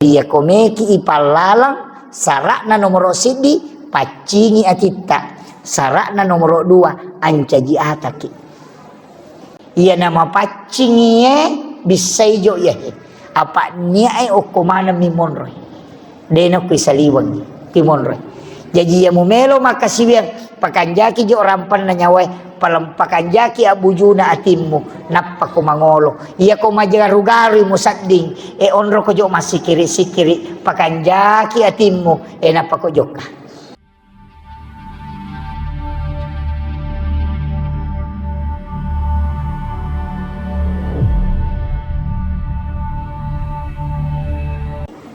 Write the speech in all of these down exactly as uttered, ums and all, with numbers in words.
Iyako meki ipallaleng, sara'na nomoro siddi, paccingi atitta. Sara'na nomoro dua, ancaji ataki. Iyana mapaccingie, bissai jo iyahe. Apa niae okko maneng mi monroi. Dena kui saliweng, kui monroi. Jaji iya mumelo makkasiwiang, pakanjaki jo rampenna nyawae, palem-, pakanjaki abbujuna atimmu, nappa ko mangolo. Iyako majaru-garui musadding, e onroko jo massikiri-sikiri, pakanjaki atimmu, e nappa ko jokka.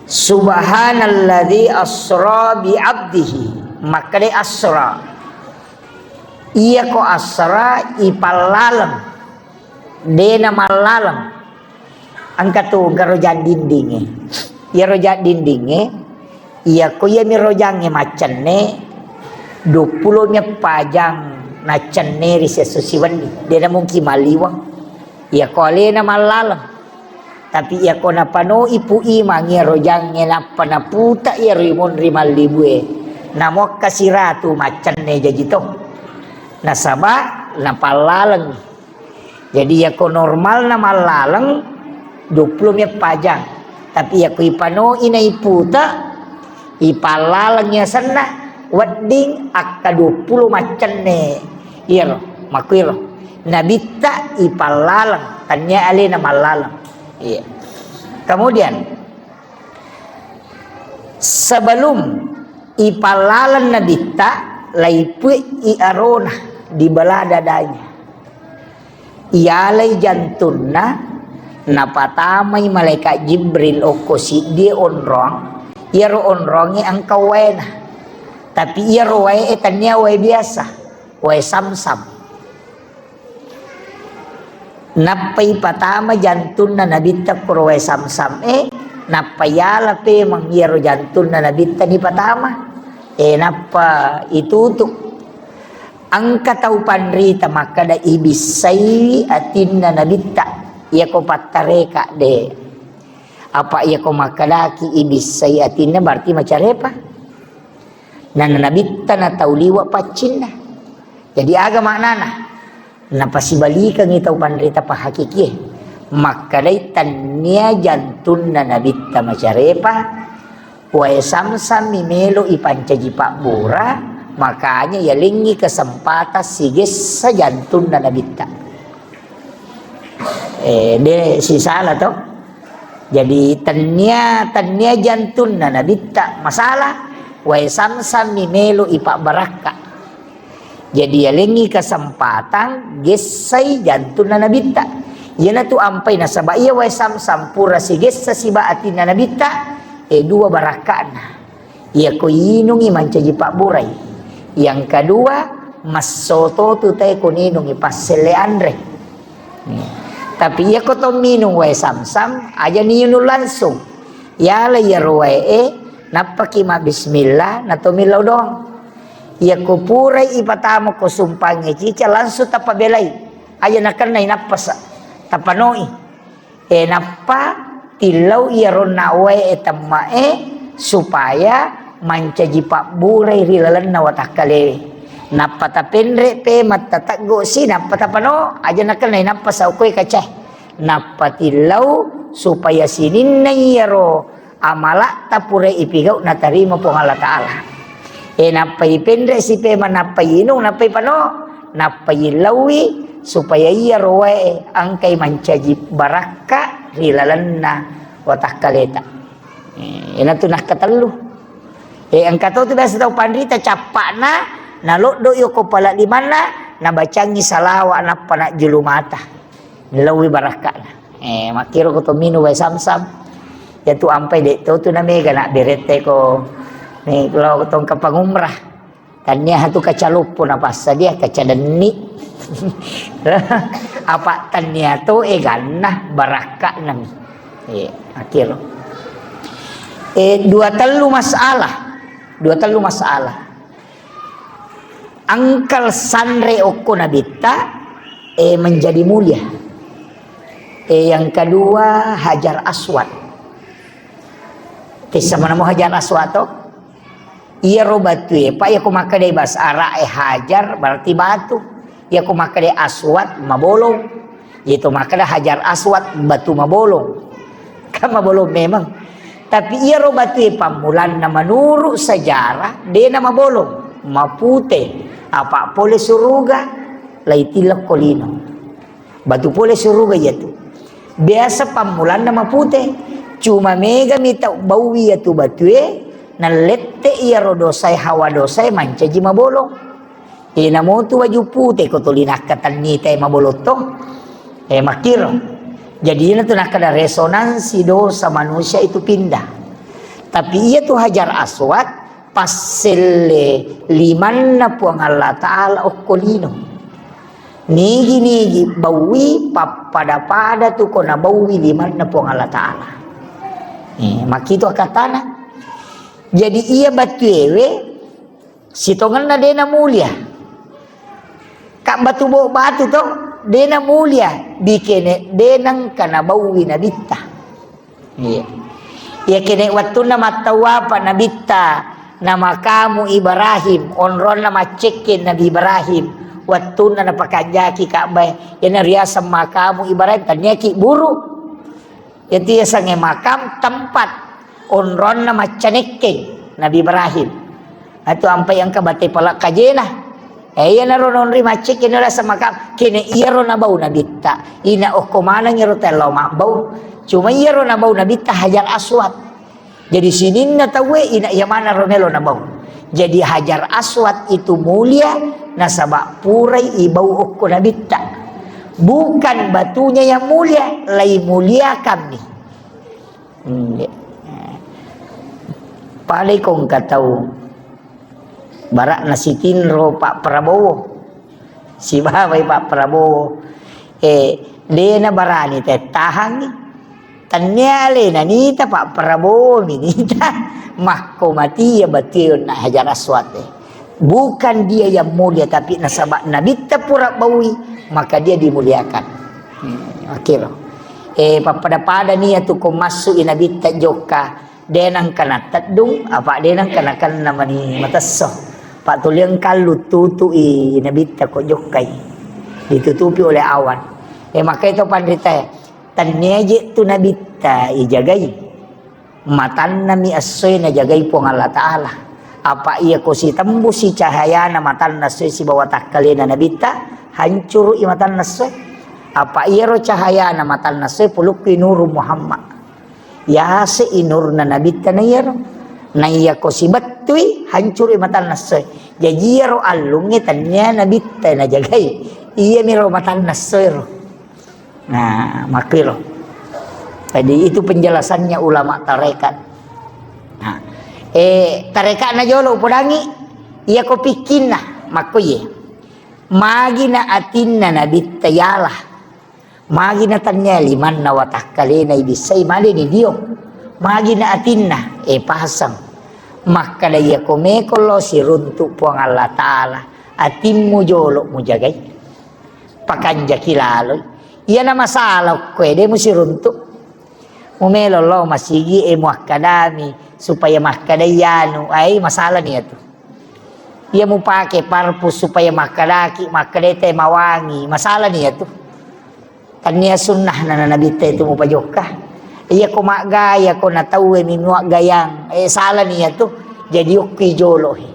Subhanalladzi asra bi abdihi. Makkedai asra. Iyako asra ipallaleng. Dena mallaleng. Engka tu garojang dindinge. Iyaro jang dindinge, iyako iyami rojangnge maccenne, duappulo mi eppa jang naccenne ri siesso siwenni. Dena mungkin malliweng. Iyako alena mallaleng. Tapi iyako napanoi pu imang iyaro jangnge nappa naputa iyaro imonri mallibue, namuakka siratu maccenne jaji to. Nasaba napallaleng. Jadi iyako normalna mallaleng duappulo mi eppa jang. Tapi iyako ipanoi naiputa, ipallaleng yasenna wedding akka duappulo maccenne. Iyaro, makkuiro. Nabitta ipallaleng, tania alena mallaleng. Iya. Kemudian, sebelum ipallaleng nabitta, laipui arona, dibelah dadanya. Ialai jantunna, napatamai malaikat Jibril okko siddie onrong, iyaro onrongnge engka waena. Tapi iyaro wae e tania wae biasa, wae Samsam. Nappa ipatama jantunna nabitta koro wae Samsam e, nappa iala pemeng iyaro jantunna nabitta nipatama. E, nappa itutu. Engka tau panrita makkeda ibissai atinna nabitta. Iyako pattareka de. Apa iyako makkedaki ibissai atinna berarti macarepa. Nana nabitta na tau liwa paccinna. Jadi aga maknana? Napasibalikangi tau panrita pahakikie. Makkedai tania jantunna nabitta macarepa, wae Samsam mi melo ipancaji pabbura, makanya yalengngi kesempatan sigessa jantunna nabitta. Eh, de sisala to. Jadi tennia, tennia jantunna nabitta masalah, wae Samsam mi melo ipabbarakka. Jadi yalengngi kesempatan gessai jantunna nabitta. Iyanatu ampai nasaba iya wae Samsam pura sigessa siba atinna nabitta, eh, dua barakkana. Iyako inungi mancaji pabburai. Yang kedua, massoto tu tae ko ninungi passelle anre. Tapi iyako to minung wae Samsam, aja ninung langsung. Yala iyaro wae e, nappaki mabbismillah, nato millau doang. Iyako purai ipatama ko sumpangnge cica, langsung tapabelai. Aja nakennai nappasa, tapanoi. E, nappa tillau iyaronna wae e temmae supaya mancaji pabburai ri lalenna watakkalewe. Nappa tapenre pe mattateggo si, nappa tapano, aja nakennai nappa saukoi kacae. Nappa tillau supaya sininna iyaro amalatta pura ipigau natarima Puang Allah Ta'ala. E, nappa ipenre si pema, nappa inung, nappa ipano, nappa illaui supaya iyaro wae engkai mancaji barakka ri lalenna watakkaleta. E, iyanatu nakkatellu. E, engka to tu biasa tau panrita cappa'na, naloddo yoko pala limanna, nabacangi salawa nappa najjulu mata. Nilauwi barakka'na. Eh, makkiro ko to minung wae Samsam. Iyatu ampai de' to tu namega na berette ko ni lao tongka pangumrah. Tania tu kaca loppo napassadia, kaca denni. Apa tania to eganna barakka'na mi. Eh, makkiro. Eh, dua tellu masalah. Dua tellu masalah. Engkal sanre okko nabitta, eh, menjadi mulia. Eh, yang kedua, Hajar Aswad. Pessa manamo Hajar Aswad to. Iyaro batue, pa iyako makkedai bahasa Arab e Hajar berarti batu. Iyako makkedai Aswad mabolong. Itu makkeda Hajar Aswad batu mabolong. Kan mabolong memang. Tapi iyaro batue pammulanna menurut sejarah, dena mabolong, mapute, apa pole suruga, laitillokko lino. Batu pole suruga iyatu. Biasa pammulanna mapute. Cuma mega mi tau baui iyatu batue, nallette iyaro dosae, hawa dosae mancaji mabolong. Inamotu baju pute ko tuli nakkatenni te mabolong to. Eh, makkiro. Jadi ina tu nakkeda resonansi dosa manusia itu pindah. Tapi iyatu Hajar Aswad, passelle limanna Puang Allah Ta'ala okko lino. Nigi-nigi baui pappada-pada tu ko nabaui limanna Puang Allah Ta'ala. Eh, makitu akatana. Jadi iya batuewe sitongenna dena mulia. Kak batu bo batu to, dena mulia. Bikene denang kana baui nabitta. Iya. Iya kene wettunna mattawapa nabitta na makamu Ibrahim, onronna maccekke Nabi Ibrahim, wettunna napakanjaki Ka'bah, iyana riaseng makamu Ibrahim, taniaki buru. Iyatu yasengnge makam tempat onronna maccanekke Nabi Ibrahim. Atu ampai engka bate pala kajena. Eh, iyanaro nonri maccekki nala semakam. Kene iyaro nabau nabitta. Ina okko maneng iyaro tello mabbau. Cuma iyaro nabau nabitta Hajar Aswad. Jadi sininna tauwe ina iya maneng ro melo nabau. Jadi Hajar Aswad itu mulia nasaba purai ibau okko nabitta. Bukan batunya yang mulia, lai muliakanmi. Hmm, ya. Padai ko engka tau barakna sitinro Pak Prabowo. Sibawai Pak Prabowo. Eh, dena barani tettahangi. Tania alena nita Pak Prabowo mi nita. Makko mati ya batu na Hajar Aswad, eh. Bukan dia yang mulia, tapi nasaba nabitta pura baui, maka dia dimuliakan. Hmm, oke, loh. Eh, pappada-pada nia tu ko massu i nabitta jokka, denang kana teddung, apa denang kana kenna mani matesso. Pak tuliang kallu tutu i nabitta ko jokkai. Ditutupi oleh awan. Eh, maka itu panrita, tania je tu nabitta ijagai. Matannami essoe najagai Puang Allah Ta'ala. Apa iya ko sitembusi cahayana matanna essoe sibawa takkalena nabitta, hancurui matanna essoe. Apa iyaro cahayana matanna essoe pulukkui nuru Muhammad. Yase i nurna nabitta na iyaro. Na iya ko sibettui, hancurui matanna essoe. Jaji iyaro allungnge tania nabitta najagai. Iyamiro matanna essoe ro. Nah, makkiro. Jadi, itu penjelasannya ulama tarekat. Nah, eh, tarekatna jolo upodangi, iya ko pikkinna, makko iye. Magina atinna nabitta yala. Magina tania limanna watakkalena ibissai maleni dio. Magina atinna, eh, pasang. Makkada iya ko meko lo siruntuk Puang Allah Ta'ala, atimmu jolo mujagai. Pakanjaki laloi. Iyana masalah okkoe, de musiruntuk. Mumelo lo masigi e muakkadami supaya makkadai anu, ai masalah ni atu. Iya mupake parfum supaya makkadaki, makkadai te mawangi, masalah ni atu. Tania sunnah na nabitta itu mupajokka. Iya ko maggaya ko na tauwe mi muaggayang, eh, salah ni atu. Jadi okki jolo he.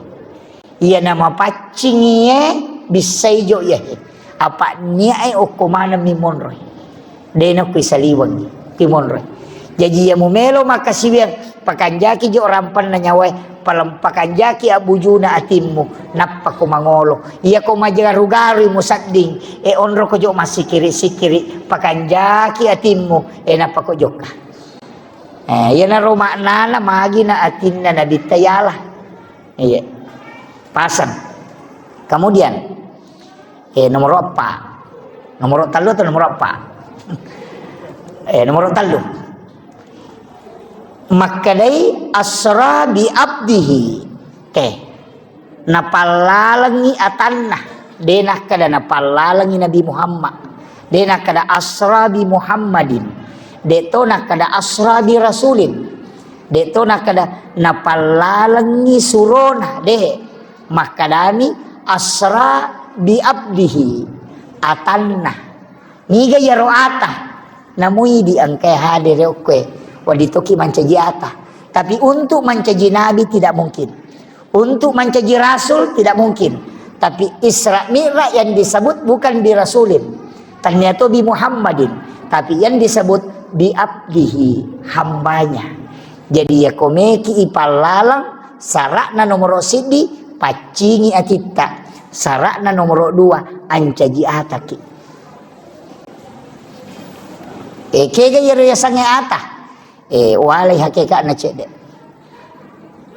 Iyana mapaccingi e, bissai jo iyahe. Apa niae okko maneng mi monroi. Dena kui saliweng, kui monroi. Jaji iya mumelo makkasiwiang, pakanjaki jo rampanna nyawae, palem-, pakanjaki abbujuna atimmu, nappa ko mangolo. Iya ko majaru-garui musadding, e onro ko jo massikiri-sikiri, pakanjaki atimmu, e nappa ko jokka. Eh, iyanaro maknana magina atinna nabitta yala. Iya. Pasang. Kemudian, eh, nomor empat. Nomor tellu atau nomor empat? Eh, nomor tellu. Makkedai asra bi abdihi. Oke. Napallalengi atanna. De nakkeda napallalengi Nabi Muhammad. De nakkeda asra bi Muhammadin. De to nakkeda asra bi rasulin. De' to nakkeda napallalengngi surona, de'. Makkedami asra bi abdihi, atanna. Niga iyaro ata? Namui di engkae hadere okkoe, wedding toki mancaji ata. Tapi untuk mancaji nabi tidak mungkin. Untuk mancaji rasul tidak mungkin. Tapi Isra Mi'raj yang disebut bukan bi rasulin. Tania to bi Muhammadin. Tapi yang disebut bi abdihi, hambanya. Jadi ya komeki ipallalang, sara'na nomoro siddi, paccingi atitta. Sara'na nomoro dua, ancaji ataki. E, kega iyaro yasengnge ata? E, walai hakeka'na cedde.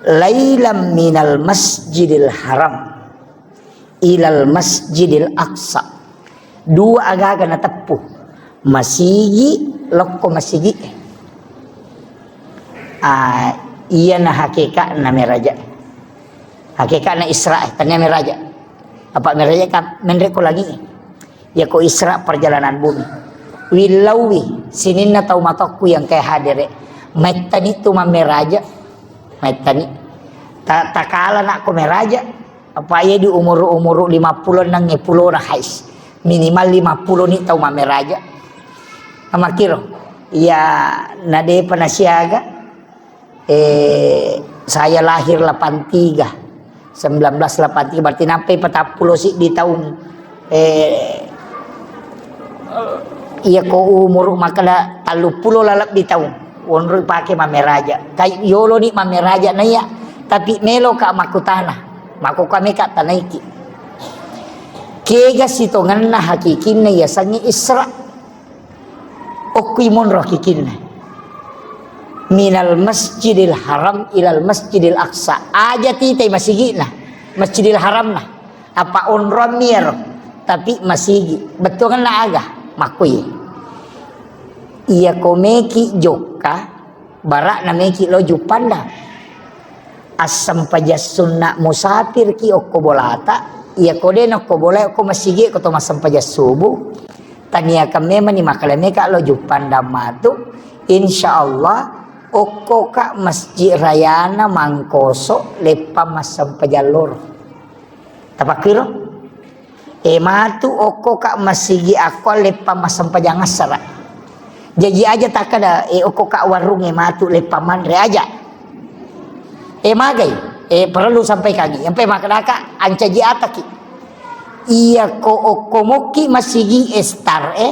Lailam minal masjidil haram ilal masjidil aqsa. Dua agaga nateppu. Masigi, lokko masigi. Ah, iyana hakeka'na meraja. Hakeka'na Isra, tania meraja. Apa meraja kan menre ko langi. Yako Isra perjalanan bumi. Willauwi sininna tau matokku yang kayak hadere. Mettani tu mammeraja. Mettani. Ta-, takala nak ko meraja. Apa iya di umur-umur lima puluh nang pulona hais. Minimal lima puluh ni tau mammeraja. Amakiro. Ya nadepa nasiaga. Eh, saya lahir delapan tiga, sembilan belas delapan tiga, berarti nampai patappulo siddi taung. Eh, iya ko umur makkeda talluppulo lalebbi taung, wonroi pake mammeraja. Kai yolo ni mammeraja naiya, tapi melo ka makkutana, mako kami ka tanaiki. Kega sitongenna hakikinna yasengnge Isra. Okkui monro hakikinna. Minal Masjidil Haram ilal Masjidil Aqsa. Aja titai masigi'na, Masjidil Haramna. Apa onroammi ero, tapi masigi. Bettuanna aga? Makkui. Iya ko meki jokka, bara'na meki lo Juppandang. Assempajang sunna musafir ki okko bolata, iya ko de nokko bola okko masigi ko to massempajang subuh. Taniakan memang ni makkeda meka lo Juppandang matu, insya Allah okko ka masjid rayana Mangkoso leppang massempajang loro. Tapakkiro? E matu okko ka masigi akko leppang massempajang assara. Jaji aja takkeda e okko ka warung e matu leppang manre aja. E magai, e perlu sampaikangi. Yang pe makkeda ka ancaji ataki. Iya ko okko mokki masigi e star e.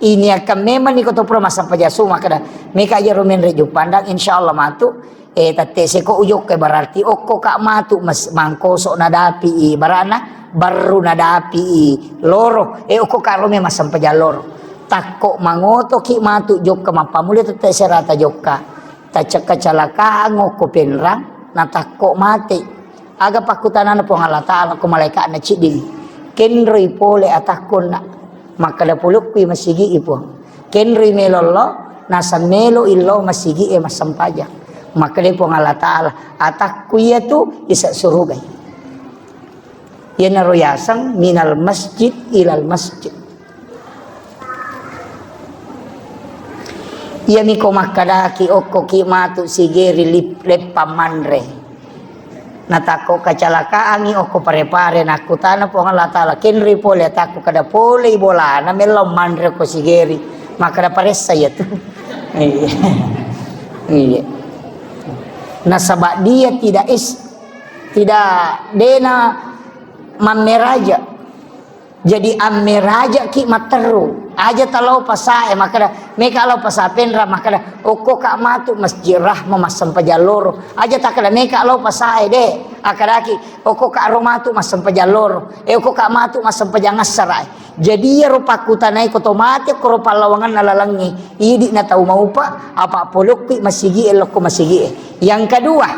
Ini akan memang ni ko to pura massempajang subuh makkeda. Meka aja ro menre Juppandang, insya Allah matu. E, tette seko ujokka berarti okko ka matu mas-, Mangkoso nadapi i barana, Barru nadapi i loro, e, okko ka rome massempajang loro. Takko mangoto ki matu jokka mappamule tette serata jokka. Tacakka-calakaan okko Penrang, natakko mate. Aga pakkutanana Puang Allah Ta'ala ko malaika'na cidding. Kenroi pole atakkonna. Makkeda polokkui masigi i Puang. Kenroi melo lo, nasang melo illo masigi e massempajang. Makkeda Puang Allah Ta'ala, atakku iya tu isa surugai. Iyanaro yaseng minal masjid ilal masjid. Iyami ko makkedaki okko ki matu sigeri lip-, leppang manre. Natakko kacalakaangngi okko Pare-Pare, nakkutana Puang Allah Ta'ala, kenri pole atakku kada polei bolana, mellau manre ko sigeri. Makkeda paressa iya tu. Iya. Iya. Nasaba dia tidak is-, tidak dena mammeraja. Jadi ammerajaki matteru. Aja talao pasae, makkeda, meka lao pasa Penrang, makkeda, okko ka matu Masjid Rahmah massempajang loro. Aja takkeda, meka lao pasae, de. Akkadaki, okko ka ro matu massempajang loro. E, okko ka matu massempajang assara. Jadi iyaro pakkutanai ko to mate ko ro pallawanganna lalengnge. Idi na tau maupa, apa polokki masigi e, lokko masigi e. Yang kedua,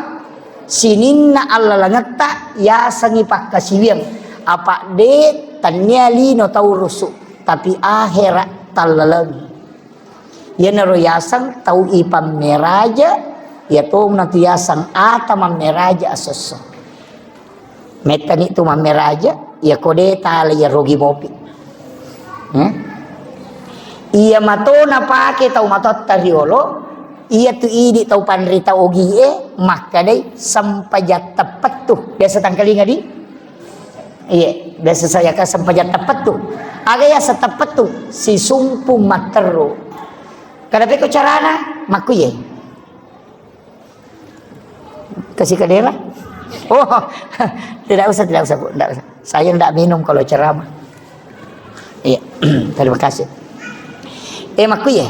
sininna allalengetta yasengngi pakkasiwiang, apa de tennia lino taurusu, tapi ahera tallalengi. Iyanaro yaseng tau ipammeraja, iya tomna tu yaseng ata mammeraja asosso. Mettani tu mammeraja, iya ko de tala iya rogi mopi. Hmm? Iya mato napake tau matotta riolo, Iyatu idi tau panrita ogie makkedai sempajang teppettu. Biasa tangkalinga di? Iya, biasa saya kan sempajang teppettu. Aga ya seteppettu, sisumpung matteru. Kada peko carana, makkuye. Kasih kadera? Oh, tidak usah, tidak usah, Bu, tidak usah. Saya tidak minum kalau ceramah. Iya, terima kasih. Eh, makkuye.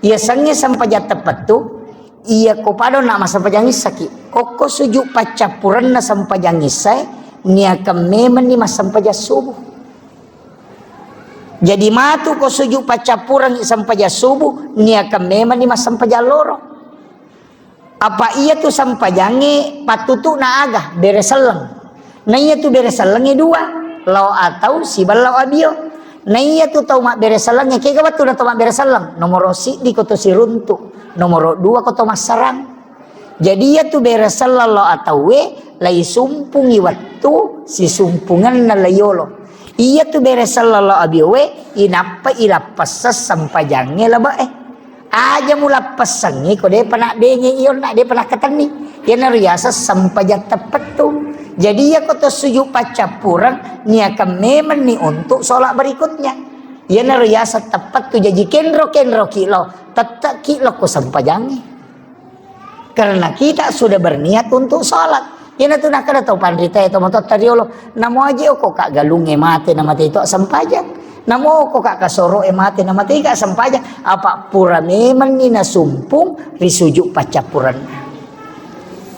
Iya, sange sempajang teppettu, iya ko pado na massempajang issaki. Okko sujud paccappurenna sempajang issae, niakang memenni massempajang subuh. Jadi matu ko sujud paccappurengngi sempajang subuh, niakang memenni massempajang loro. Apa iyatu sempajangnge pattutu'na aga? Bere selleng. Na iyatu bere sellengnge dua, lao atau siba lao abio. Na iyatu tau mabbere sellengnge, kega wettu na tau mabbere selleng? Nomoro siddi ko to siruntu, nomoro dua ko to massarang. Jadi iyatu bere selleng lao atauwe, lai sumpungi wettu sisumpungenna lai yolo. Iyatu bere selleng lao abiowe, inappa ilappesseng sempajangnge labe'e. Aja mulappessengngi ko depa naddengnge ionna, depa nakkatenni. Iyanaro riaseng sempajang teppettu. Jadi iyako to sujud paccappureng niakang memenni untuk sholat berikutnya. Iyanaro riaseng teppettu. Jaji kenro-kenroki lao, tette'ki lao ko sempajangnge. Karena kita sudah berniat untuk sholat. Iyanatu nakkeda tau panritae, tau matotta riolo, namo aje okko ka galungnge mate, na mate to sempajang. Namo okko ka kasoro'e mate, na mate ka sempajang. Apa pura memenni nasumpung ri sujud paccappurenna.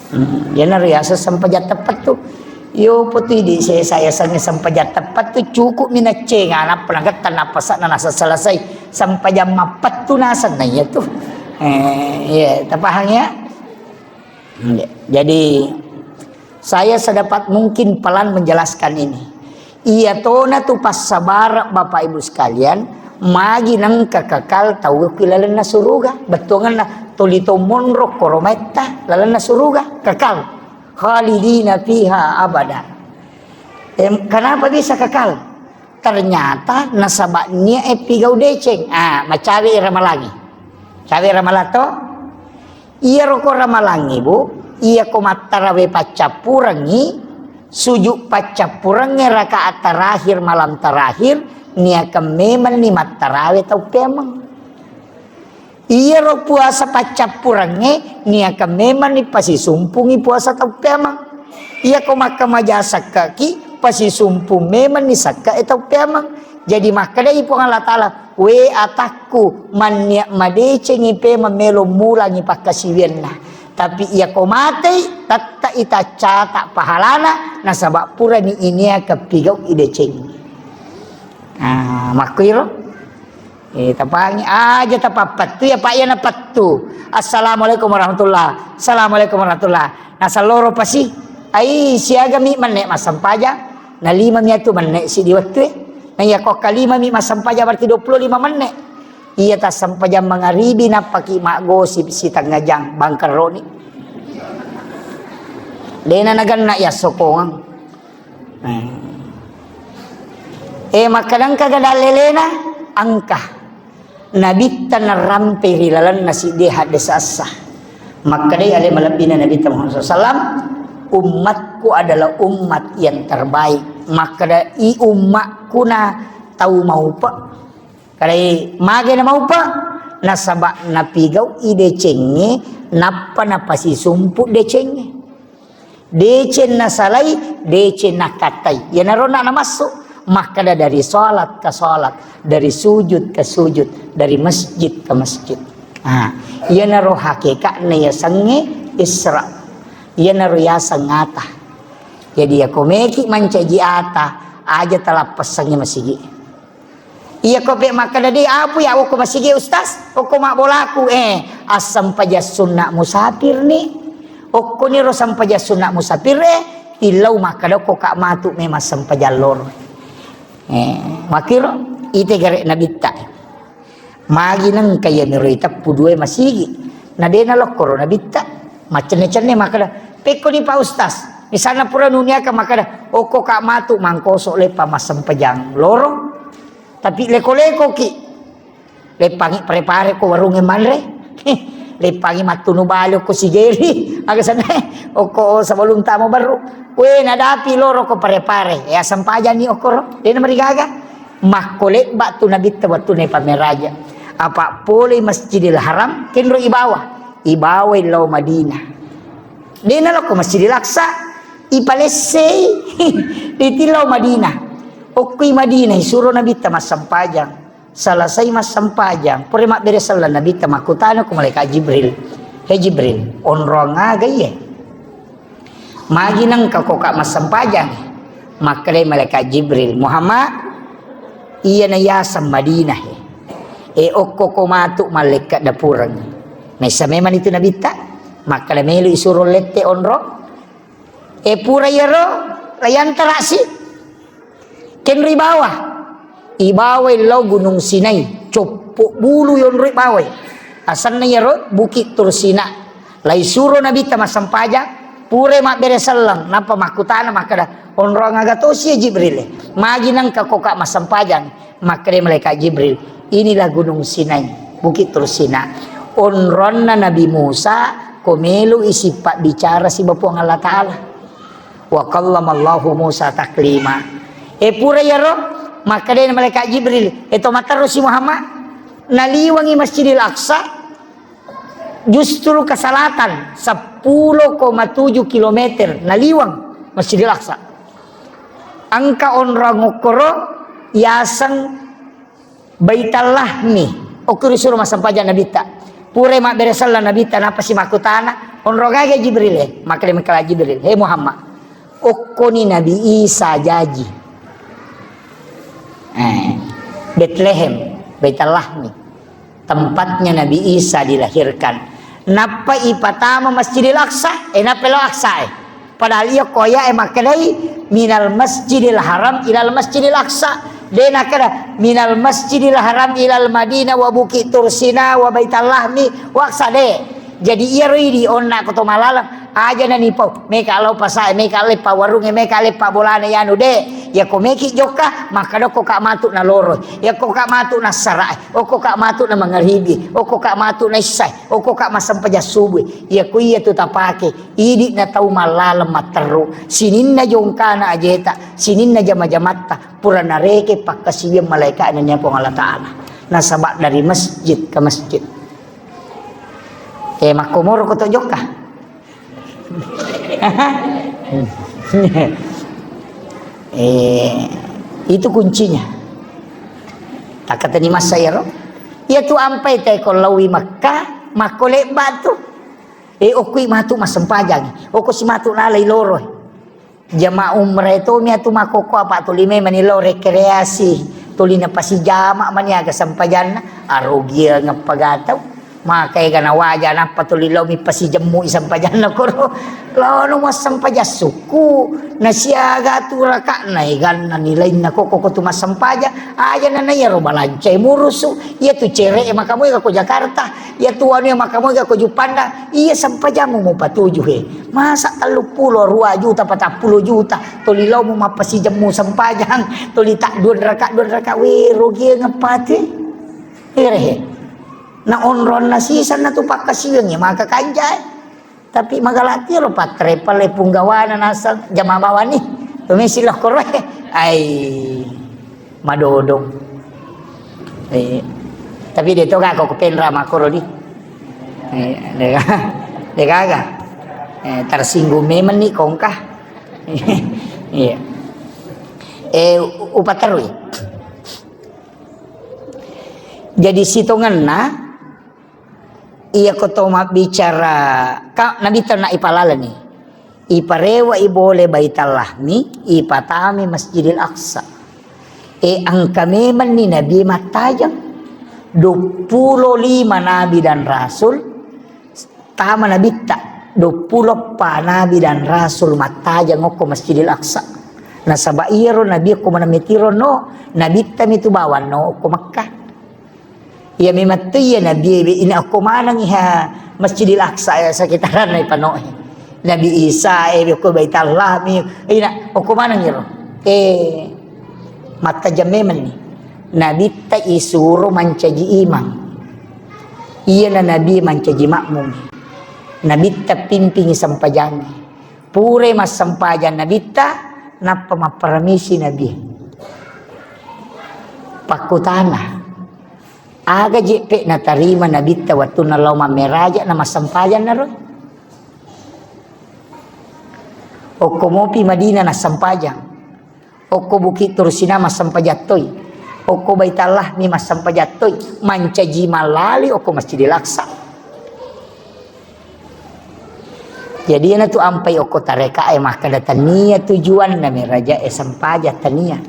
Hmm, iyanaro riaseng sempajang teppettu. Yo potidi se saya sange sempajang teppettu, cukup mi naccenga, nappa nagetta, nappa sa-, nasa selesai. Sempajang mappettu naseng na iyatu. Eh, iya, tapahang ya? Jadi, saya sedapat mungkin pelan menjelaskan ini. Iya tona tu passabareng, Bapak Ibu sekalian, magi nengka kekal tau ku lalenna suruga. Bettuangenna tuli to monro korometta lalenna suruga, kekal. Khalidina fiha abada. Em, kenapa bisa kekal? Ternyata nasaba niae pigau deceng. Ah, macawe ramalangi. Cawe ramalang to? Iyaro ko ramalangngi, Bu, iyako mattarawe paccappurengngi, sujud paccappurengnge rakaat terakhir, malam terakhir, niakang memenni mattarawe tau peameng. Iyaro puasa paccappurengnge, niakang memenni pasisumpungi puasa tau peameng. Iyako makkamaja sekkeki, pasisumpung memenni sekke'e tau peameng. Jadi makkedai Puang Allah Ta'ala, "We atakku, manniak madecengi pemeng melo mulangi pakkasiwianna. Tapi iyako matei, tette'i taccata pahalana, nasaba purani inia kepigau idecengi." Ah, makkuiro. Eh, tapangi aja tapappettu ya, Pak, ya napettu. "Assalamualaikum warahmatullah. Assalamualaikum warahmatullah." Nasalloro pasi. Ai, siagami menne massempajang. Na lima mi atu menne sidi wettue. Na iya ko kalima mi massempajang berarti dua puluh lima menne. Iya tassempajang mangaribi nappaki maggosip sitengnga jang, bangkerroni. Dena naganna yassokongeng. Eh, makkadangka ga dallelena, engka. Nabitta narampe ri lalenna siddi haddesa essa. Makkedai ale malebbina Nabitta Muhammad sallallahu alaihi wasallam, "Ummatku adalah umat yang terbaik." Makkeda i ummakku na tau maupe. Kadai mage na maupe? Nasaba napigau i decengnge, nappa napasisumpu decengnge. Deceng nasalai, deceng nakattai. Iyanaro na namassu. Makkeda dari salat ke salat, dari sujud ke sujud, dari masjid ke masjid. Nah, iyanaro hakikatna yasengnge Isra. Iyanaro yaseng ata. Jadi yako meki mancaji ata, aja talappessangngi masigi. Iya ko pe makkeda, "De, apu ya okko masigi, Ustaz? Okko mabbolaku." Eh, assempajang sunna musafir ni. Okko niro sempajang sunna musafir, eh, tillau makkeda okko ka matu memang sempajang loro. Eh, makkiro ite gare Nabitta. Magi nengka iya miro iteppu dua masigi. Na de nalokkoro Nabitta. Macenne-cenne makkeda, "Pekkoni Pak Ustaz, misalna pura nuniaka makkeda, okko ka matu mangkoso leppa massempajang loro." Tapi leko-lekoki. Leppangi pare-pare ko warungnge manre. Leppangi mattunu bale okko Sigeri, aga senna okko sebelum tama baru. We, nadapi loro ko Pare-Pare. Ya, sempajanni okkoro. Dena marigaga. Makko lebba tu Nabitta wettunna ipameraja. Apa pole Masjidil Haram, kenro ibawa. Ibawa lao Madinah. Dena lokko Masjidil Aqsa, ipalessei. Ditillau Madinah. Okkoi Madinah, isuro Nabitta massempajang. Selesai massempajang, pura mabbere selleng Nabitta makkutana ko malaikat Jibril. "He Jibril, onrong aga iye? Magi nengka koka massempajang?" Makkedai malaikat Jibril, "Muhammad, iyana yaseng Madinah e. E okko ko matu mallekka dapureng." Messa memang itu Nabitta, makkeda melo isuro lette onrong. E pura iyaro, layantarasi. Kenri bawah. Ibawai lao Gunung Sinai. Coppo bulu yonroi bawai. Asenna iyaro Bukit Tursina. Laisuro Nabitta massempajang, pura mabbere selleng, nappa makkutana makkeda, "Onrong aga tosi ya Jibril? Magi nengka koka massempajang?" Makkeda malaikat Jibril, "Inilah Gunung Sinai, Bukit Tursina. Onronna Nabi Musa, ko melo isi pabbicara siba Puang Allah Ta'ala." "Wa kallamallahu Musa taklima." E pura iyaro, makkedai malaikat Jibril, "E to matterusi Muhammad, naliwangi Masjidil Aqsa justru ke selatan sepuluh koma tujuh kilometer, naliwang Masjidil Aqsa. Engka onrong okkoro yaseng Baitallahmi, okko risuro massempajang Nabitta. Pura mabbere selleng Nabitta, nappa si makkutana, 'Onrong aga Jibril e?' Makkeda mengkala Jibril, 'He Muhammad, okkoni Nabi Isa jaji. Eh, Betlehem, Baitallahmi. Tempatnya Nabi Isa dilahirkan.'" Nappa ipatama Masjidil Aqsa, eh, nappa lao Aqsa e. Padahal iya ko aya'e makkedai, "Minal Masjidil Haram ilal Masjidil Aqsa." De nakkeda, "Minal Masjidil Haram ilal Madinah wa Bukit Tursina wa Baitallahmi wa Aqsa." De. Jadi iyaro idi onna ko to malaleng, aja nanipau, meka lao pasae, meka leppa warunge, meka leppa bolana yanu de. Iya ko meki jokka, makkeda okko ka matu naloro. Iya ko ka matu nassara, okko ka matu na mangaribi, okko ka matu na issae, okko ka massempajang subuh. Iya ko iya tu tapake. Idi'na tau mallaleng matteru, sininna jongkana ajeta, sininna jama-jamatta, pura nareke pakkasiwiang malaika'na nennia Puang Allah Ta'ala. Nasaba dari masjid ke masjid. Eh, makkomoro ko to jokka. Eh, itu kuncinya. Takkatani massa iyaro. Iya tu ampai te ko laowi Makkah, makko lebba tu. Eh, okkoi matu massempajang. Okko si matu nalai loro. Jamaah umrah itu mi atu makkokko apa tuli memang ni lao rekreasi. Tuli napasijama mani aga sempajanna. Arugiang apa gatau. Maka ega nawaja nappa tuli lao mi pasijemmu i sempajanna koro. Lao no massempajang sukku. Nasiaga tu raka'na eganna nilainna koko ko tu massempajang. Aja nana iyaro balancai murusu. Iya tu cere makamu ega ko Jakarta. Iya tu anu makamu ega ko Juppandang. Iya sempajammu mupatuju he. Masa telluppulo rua juta, patappulo juta, tuli laomu mappasijemmu sempajang, tuli ta dua raka, dua raka, we, rugiang apa te? Ere he. Na onronna sisanna tu pakkasiwiang, maka kanjai. Tapi magalati lo patre pale punggawana naseng jama bawani. Tumisi lo koroe. Ai. Madodong. Eh, tapi de to ga ko penra makkoro di. Eh, de ga-, de gaga. Eh, tersinggung memang ni kongka. Iya. Eh, u-, upaterui. Jadi sitongenna Iya ko to mabbicara, ka, Nabitta na ipalalani. Iparewa i bole Baitallahmi, ipatami Masjidil Aqsa. E, engka memenni Nabi mattajeng. Duappulo lima nabi dan rasul, tama Nabitta. Duappulo eppa nabi dan rasul mattajeng okko Masjidil Aqsa. Nasaba iyaro Nabi okko maneng metiro no, Nabitta mitu bawang no okko Mekkah. Iya memang tu iya Nabi e, ina okko maneng iha Masjidil Aqsa ya, sekitaran na ipanoe. Nabi Isa e, okko Baitallahmi, ina okko maneng iro. Eh, mattajeng memang ni. Nabitta isuro mancaji imang. Iyana Nabi mancaji makmum. Nabitta pimpingi sempajangnge. Purai massempajang Nabitta, nappa mapparamisi Nabi. Pakkutana, aga jeppe natarima Nabitta wettunna lao mammeraja na massempajang naro? Okko mopi Madinah nassempajang. Okko Bukit Tursina massempajang toi. Okko Baitallahmi massempajang toi. Mancaji mallali okko Masjidil Aqsa. Jadi iyana tu ampai okko tareka e makkeda tania tujuanna meraja e sempajang, tania.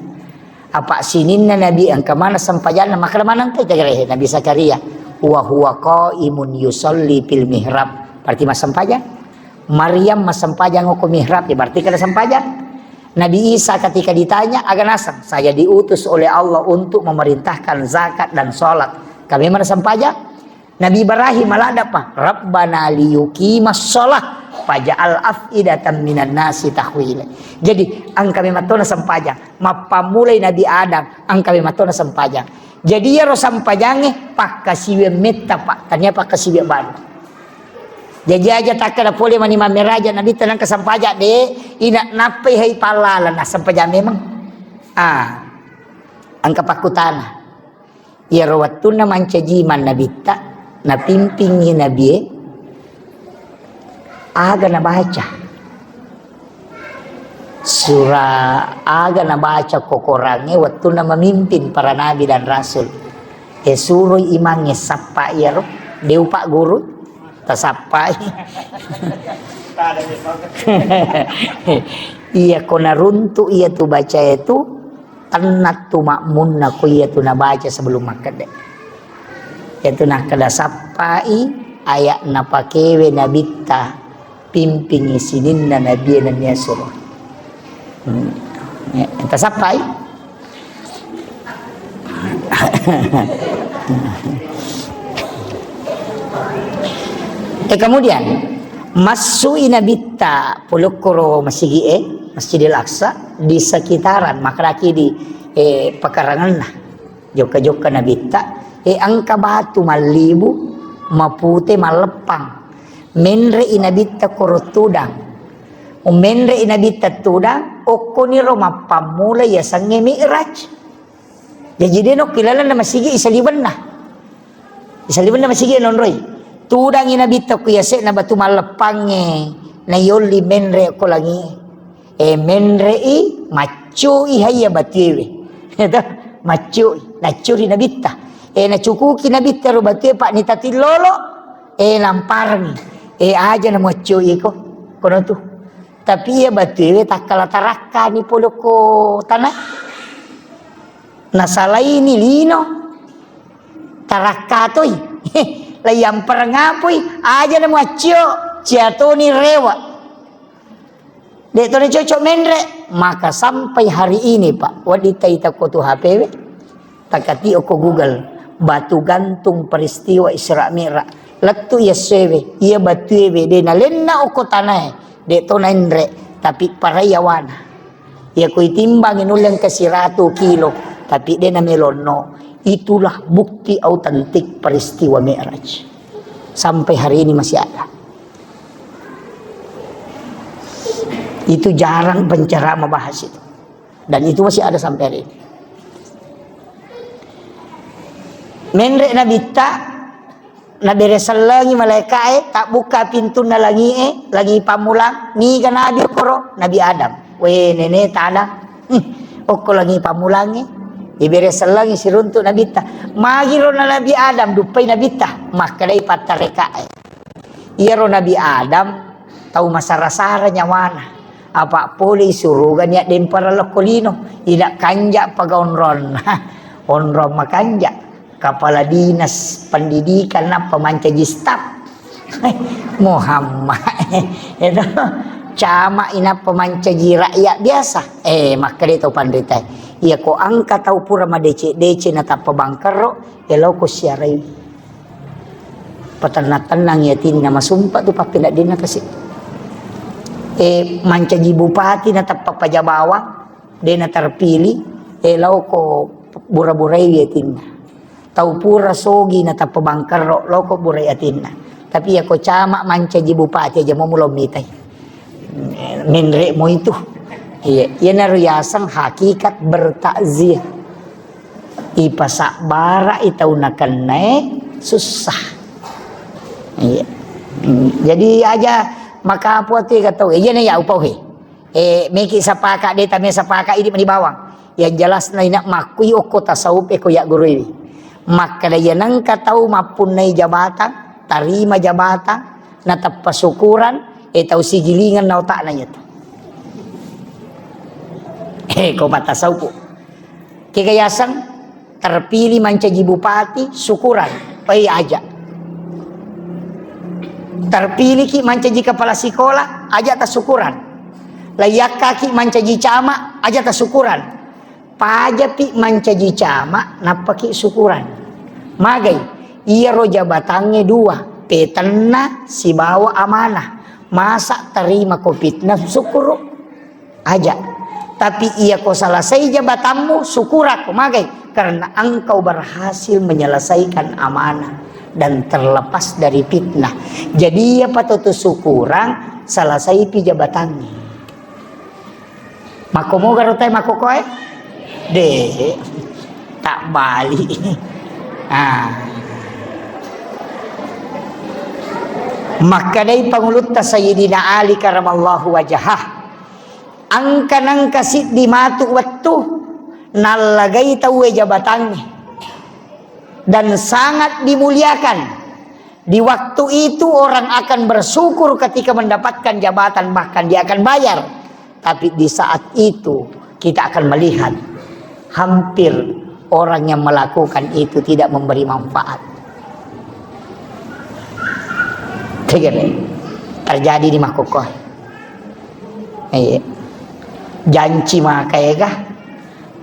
Apa sininna Nabi engka mana sempajanna, makkeda maneng kai tagarehe Nabi Zakaria, wa huwa qaimun yusalli fil mihrab. Berarti massempajang. Maryam massempajang okko mihrab, ya berarti kada sempajang. Nabi Isa ketika ditanya, aga naseng, saya diutus oleh Allah untuk memerintahkan zakat dan sholat. Kami mana sempajang? Nabi Ibrahim maladapa, Rabbana liyuqimas sholah, faja'al af'idatan minan nasi tahwila. Jadi, engka memang tona sempajang. Mappammulai Nabi Adam, engka memang tona sempajang. Jadi, iyaro sempajangnge, pakkasiwiang metta, Pak. Tania pakkasiwiang baru. Jaji aja takkeda pole mani mammeraja Nabitta nengka sempajang de, ina nappai hai pallala na sempajang memang. Ah, engka pakkutana. Iyaro wettunna mancaji man Nabitta, napimpingi Nabie, aga nabaca? Sura aga nabaca ko Korangnge wettunna memimpin para nabi dan rasul? E, suroi imangnge sappa iyaro, de upagguru, tasappai. Iya ko naruntu iya tu baca itu, tenna tu makmunna ko iya tu nabaca sebelum makkedde. Iya tu nakkeda sappai ayat napakewe Nabitta. Pimpingi sininna nabie nennia suro. Hmm. Ya, tasappai. Eh, kemudian, massui Nabitta polokkoro masigi e, Masjidil Aqsa, di sekitaran, makkadaki di, eh, pekaranganna. Jokka-jokka Nabitta, e, engka batu mallibu, mapute, malleppang. Menre'i Nabitta koro tudang. Menre'i Nabitta tudang, okkoniro mappammula yasengnge Mi'raj. Jaji de nokki lalenna masigi isaliwenna. Isaliwenna masigi nonroi. Tudangi Nabitta ku yase'na batu malleppangnge, nayolli menre ko langi. E, menre'i, maccui haiya batuewe. Eto, maccui, naccuri Nabitta. E, nacukuki Nabitta ro batue, Pak, nitati lolo, e, namparengi. E, aja na muaccui ko, kono tu. Tapi iya batuewe takkala tarakkani pole ko tanae. Nasalaini lino, tarakka toi. Laiyampareng apoi, aja na muaccio, ciatoni rewa. De' to nacocok menre', maka sampai hari ini, Pak, wedding taita ko tu H P we, takati ko Google, batu gantung peristiwa Isra Mi'raj. Lettu iya essoewe, iya batuewe, de' nalenna ko tanae, de' to naenre', tapi parai yawana. Iya ko itimbangi nulle engka siratu kilo, tapi de' namelonno. Itulah bukti autentik peristiwa Mi'raj. Sampai hari ini masih ada. Itu jarang penceramah bahas itu. Dan itu masih ada sampai hari ini. Menre' Nabitta, nabere sellengi malaika'e, tabbukka pintunna langi'e, langi pammulang, niga nabi koro, Nabi Adam. We, nene tadang. Hmm, okko langi pammulangnge, ibere sellengi siruntu Nabitta. Magiro na Nabi Adam, duppai Nabitta, makkedai pattareka'e. Iyaro Nabi Adam tau masara-sara nyawana. Apa pole suruga nia dempara lokko lino. Ida kanja paga onronna. Onrong makanja. Kepala dinas pendidikan nappa mancaji staf. Muhammad. Itu cama inappa mancaji rakyat biasa. Eh, makkeda to panrita. Iya ko angka tau pura madece-dece na tappa bangkero, eloko siarai. Patenna-tennang yatinna, masumpa tu pappeneddinna kasi. E, mancaji bupati na tappa pajabawang, de na terpilih, e, lao ko bura-burai yatinna. Tau pura sogi natappa bangkerro, loko burai atinna. Tapi yako camat mancaji bupati aja mo mulo mitai. Menre mo itu. Iya, iyanaro yaseng hakikat bertakziah. Ipasabbara i tau nakennae sussah. Iya. Hmm, jadi aja makapo ati ka tau. Iya na ya upau he. Eh, meki sapaka de tame sapaka idi mani bawang. Yang jelas na ina makkui okko tasawuf e ko ya gurui. Makkada iya nengka tau mappunnai jabatan, tarima jabatan, natappa syukuran, eh, tau sigilingan na otakna iya tu. Eh, ko patasawuf. Kega yaseng terpilih mancaji bupati, syukuran. Oi, aja. Terpilih ki mancaji kepala sekolah, aja ta syukuran. Layakkaki mancaji camat, aja ta syukuran. Pajapi mancaji camat, nappaki syukuran. Magai, iyaro jabatangnge dua, petenna sibawa amanah. Masa tarima ko fitnah, syukuru. Aja. Tapi iya ko selesai jabatanmu, syukurako magai karena engkau berhasil menyelesaikan amanah dan terlepas dari fitnah. Jadi iya patotu syukurang selesai pi jabatannya. Mako moga rotai mako koe? De, tak balik. Ah. Makkedai pangulutta Sayyidina Ali karamallahu wajahah, engka nengka siddi matu wettu nallagai tauwe jabatangnge dan sangat dimuliakan. Di waktu itu orang akan bersyukur ketika mendapatkan jabatan, bahkan dia akan bayar. Tapi di saat itu kita akan melihat hampir orang yang melakukan itu tidak memberi manfaat. Tegere. Terjadi di makokkoe. Iya. Janci maka ega,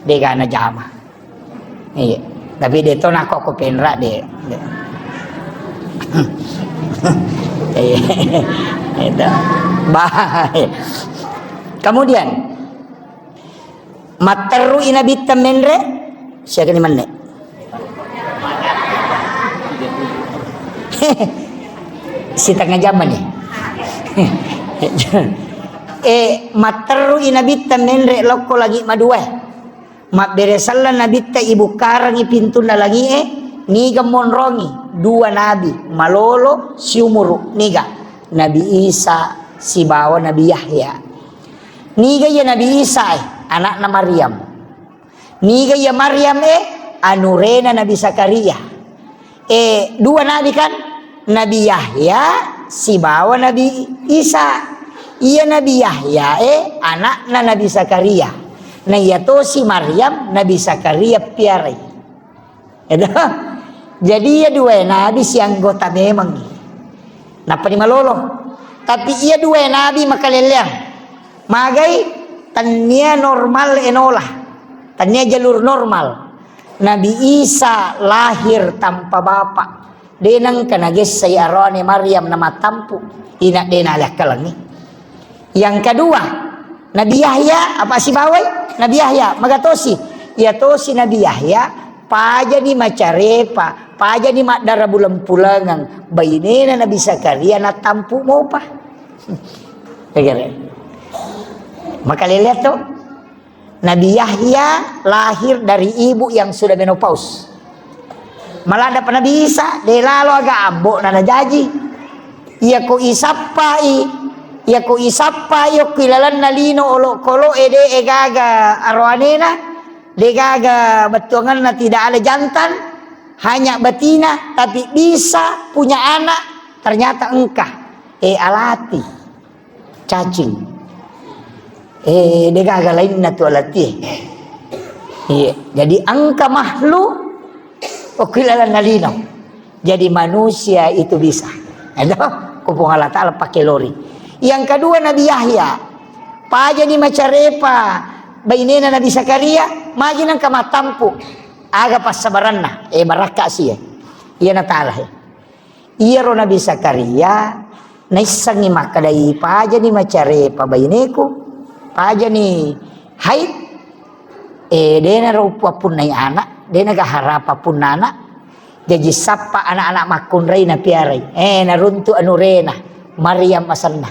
dega na jama. Iya. Tapi de to nako ko penra de. De. Iya. Itu. Bah. Kemudian, matteru i nabitta menre, siaga ni menne. Setengah jam ni. Eh, matteru i nabitta menre lokko lagi madue. Mabbere selleng nabitta ibukkarengngi pintunna langi'e, niga monrongi dua nabi malolo siumuru, niga Nabi Isa sibawa Nabi Yahya. Niga iya Nabi Isa e, anakna Maryam. Niga iya Maryam e, anurena Nabi Zakaria. Eh, dua nabi kan? Nabi Yahya sibawa Nabi Isa. Iya Nabi Yahya e anakna Nabi Zakaria. Na iya tosi Maryam Nabi Zakaria piarai. Edo? Jadi iya dua nabi sianggota memang. Nappa ni malolo. Tapi iya dua nabi makalelleang. Magai? Tannia normal enola. Tannia jalur normal. Nabi Isa lahir tanpa bapak. De nengka nagessai aroane Maryam namattampu. Ina de nalakkalengi. Yang kedua, Nabi Yahya, apa sibawai? Nabi Yahya, magatosi. Iya tosi Nabi Yahya, pajani macarepa, pajani maddara buleng-pulengeng. Bainena Nabi Zakaria natampu mopa. Tegere. Makalele to? Nabi Yahya lahir dari ibu yang sudah menopause. Maladdepa Nabi Isa, de lalo aga ambo'na najaji. Iyako isappai, iyako isappai okko ilalenna lino olokolo'e de gaga aroanena, de gaga bettuangenna tidak ada jantan, hanya betina, tapi bisa punya anak, ternyata engka. Eh, alati. Cacing. Eh, de gaga lainna tu alati. Iya, jadi engka makhluk okko ilalenna lino. Jadi manusia itu bisa. Edo, ku Puang Allah Ta'ala pakai lori. Yang kedua Nabi Yahya. Pajani macarepa bainena Nabi Zakaria, magi nengka mattampu. Aga passabaranna, eh, barakka sie. Iya natala, eh. Iyaro Nabi Zakaria naissengngi makkedai, pajani macarepa baineku, pajani haid, eh, denaro upappunnai anak, denaga harapa punnana, Jaji sappa anak-anak makkunrai napiarai. Eh, naruntu anurena, Maryam asenna.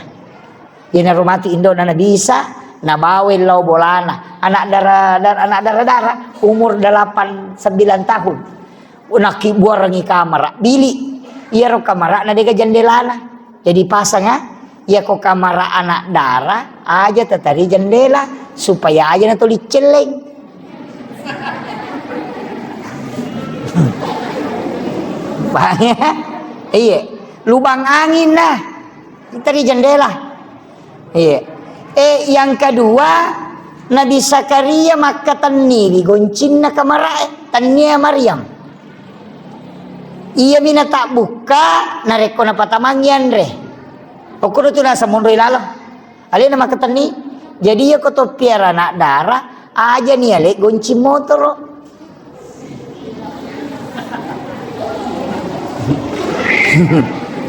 Iyanaro matu indo'na Nabi Isa, nabawai lao bolana. Anak dara-, dar-, anak dara-dara, umur delapan sembilan tahun. Nakkibuarangi kamara, bili. Iyaro kamarana dega jendelana. Jadi pasang, ah, iyako kamara anak dara, aja tatari jendela, supaya aja natoli celleng. Paham ya? Iya. Lubang angin nah. Tadi jendela. Iya. Eh, yang kedua, Nabi Zakaria makkatenni ri goncinna kamarae, tennia Maryam. Iya mina tabbukka, narekko napatamangi anre. Okkodo tu nasa monroi laleng. Alena makkatenni. Jadi iya ko to piara anak dara, aja ni ale goncing motoro.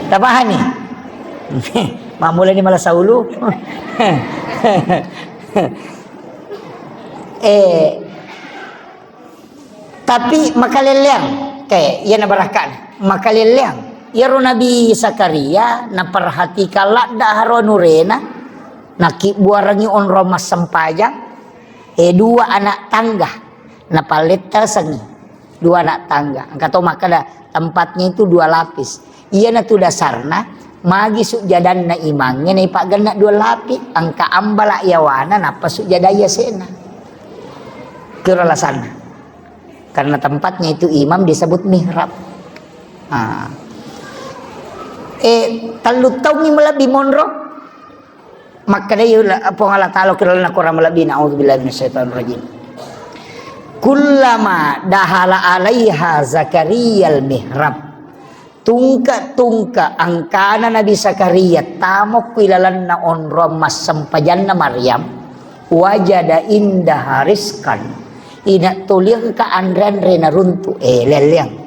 Tapahani? Mammulani malasa ulu. Eh, tapi makalelleang, kayak iya na barakana. Makalelleang. Iyaro Nabi Zakaria naperhatikan ladda haro anurena, nakibbuarangi onrong massempajang, eh, dua anak tangga. Napallettasengngi dua anak tangga. Engka to makkeda tempatnya itu dua lapis. Iyanatu dasarna magi sujjadanna imangnge naipaggenna dua lapis, engka ambala yawana nappa sujjadai ase'na. Kiro alasanna. Karena tempatnya itu imam disebut mihrab. Ah. Eh, tellu taungngi malebbi monro. Makkedai Puang Allah Ta'ala ri lalenna Quran malebbi, na'udzubillahi minasyaitonirrajim. Kullama dahala alaiha Zakariyal mihrab. Tungke-tungke engkana Nabi Zakaria tamo ku ilalenna onrong massempajanna Maryam, wajada indaha rizqan. Ina tuli engka anre-anre naruntu, eh, lelleang.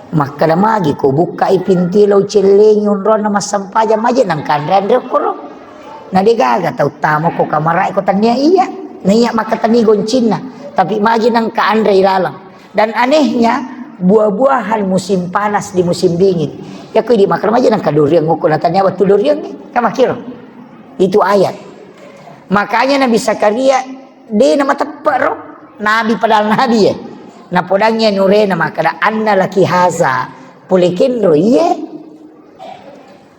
Makkeda magi ko bukkai pintu lao cellengi onronna massempajang, maje nangka anre-anre okkoro. Na degaga tau tamo ko kamarae ko tania iya. Na iya makkatenni goncinna, tapi magi nangka anre ilalang. Dan anehnya, buah-buahan musim panas di musim dingin. Ya ko di makkeda maje nangka durian ngoko na tania wettu durian, eh, kamakiro. Itu ayat. Makanya Nabi Zakaria de na mateppe ro, nabi padahal nabi ya. Napodangi anurena makkeda, "Anna laki haza, pole kenro iye?"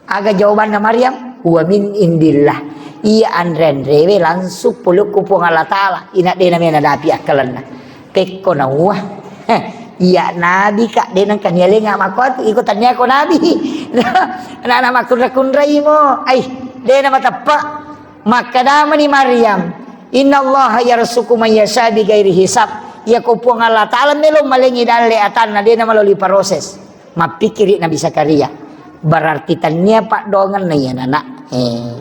Aga jawabanna Maryam, "Huwa min indillah." Iya anre-anrewe langsung pole ku Puang Allah Ta'ala, ina de na mena dapi akkalenna. Pekko na uwa. Heh, iya nabi ka, de nangka nialenga makkuatu, iko tania ko nabi. Na, na makkunra-kunrai mo. Ai, de na mateppe. Makkedamani Maryam, "Innallaha yarzuqu man yasha bi ghairi hisab." Iyako Puang Allah Ta'ala melo malengi dalle atanna, de na maloli proses. Mappikiri Nabi Zakaria. Berarti tania paddoangenna iya nana. Eh,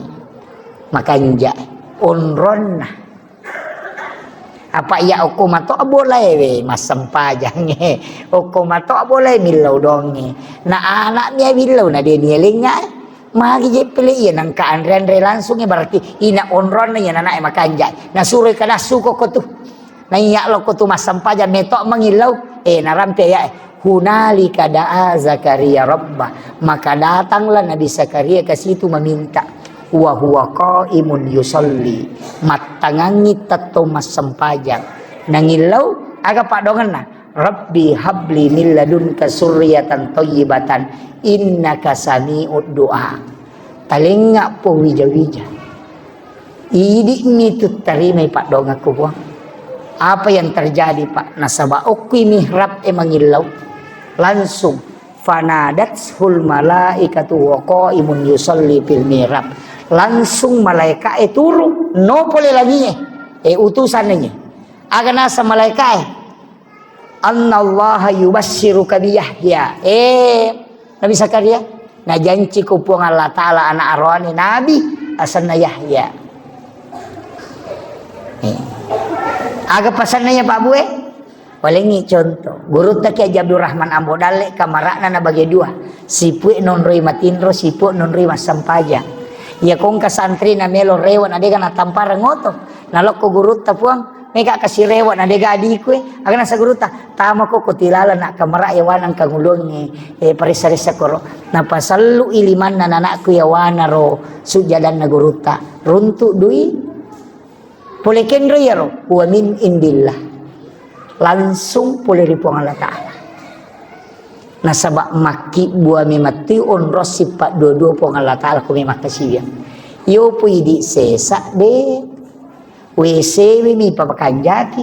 makanja. Onronna. Apa iya okko mato bolae we massempajang e. Okko mato bolae millau donge. Na anak mi millau na de nielenga. Magi je pele iya nangka anre-anre langsung e, berarti ina onronna iya nanae makanja. Nasuro kada suko ko tu. Na iya lo ko tu massempajang meto mangillau. Eh, narampe ya. Hunalika da'a Zakaria rabbah. Maka datanglah Nabi Zakaria ke situ meminta. Wa huwa qaimun yusalli. Mattangangi tetto massempajang. Nangillau, aga paddoangenna? Rabbi habli min ladunka surriyatan thayyibatan innaka sami'ud du'a. Talenga po wija-wija. Idi'mi tu tarimai paddoangekku, Puang. Apa yang terjadi, Pak? Nasaba okkui mihrab e mangillau. Langsung, fanadathul malaikatu wa qaimun yusalli fil mihrab. Langsung malaika e turu, no pole langie. E, utusan e. Aga nasa malaika e? "Annallaha yubassiruka bi Yahya." Eh, Nabi Zakaria, najanci ko Puang Allah Ta'ala anak aroane nabi, asenna Yahya. Eh. Aga pasenna ya, Pak Bue? Walengi contoh. Gurutta Kiai Haji Abdurrahman Ambo Dalle, kamara'na nabage dua. Sipue nonroi matinro, sipue nonroi massempajang. Iya kongka santri na melo rewe na dega natampareng oto. Nalokko gurutta, Puang, Mega kasirewa na dega adikue, aga nasa gurutta, tamako ko tilaleng na kamara yawana engka ngulungnge, eh, paressa-ressa koro. Napasellu i limanna nanakku yawana ro sujjadanna gurutta. Runtu dui, pole kenro iyaro, wa min indillah. Langsung pole ri Puang Allah Ta'ala. Nasaba makkibbua memettui onro sippa dua-dua Puang Allah Ta'ala ko memakkasiwiang. Yopu idi sesa de. W C wi mi papakanjaki.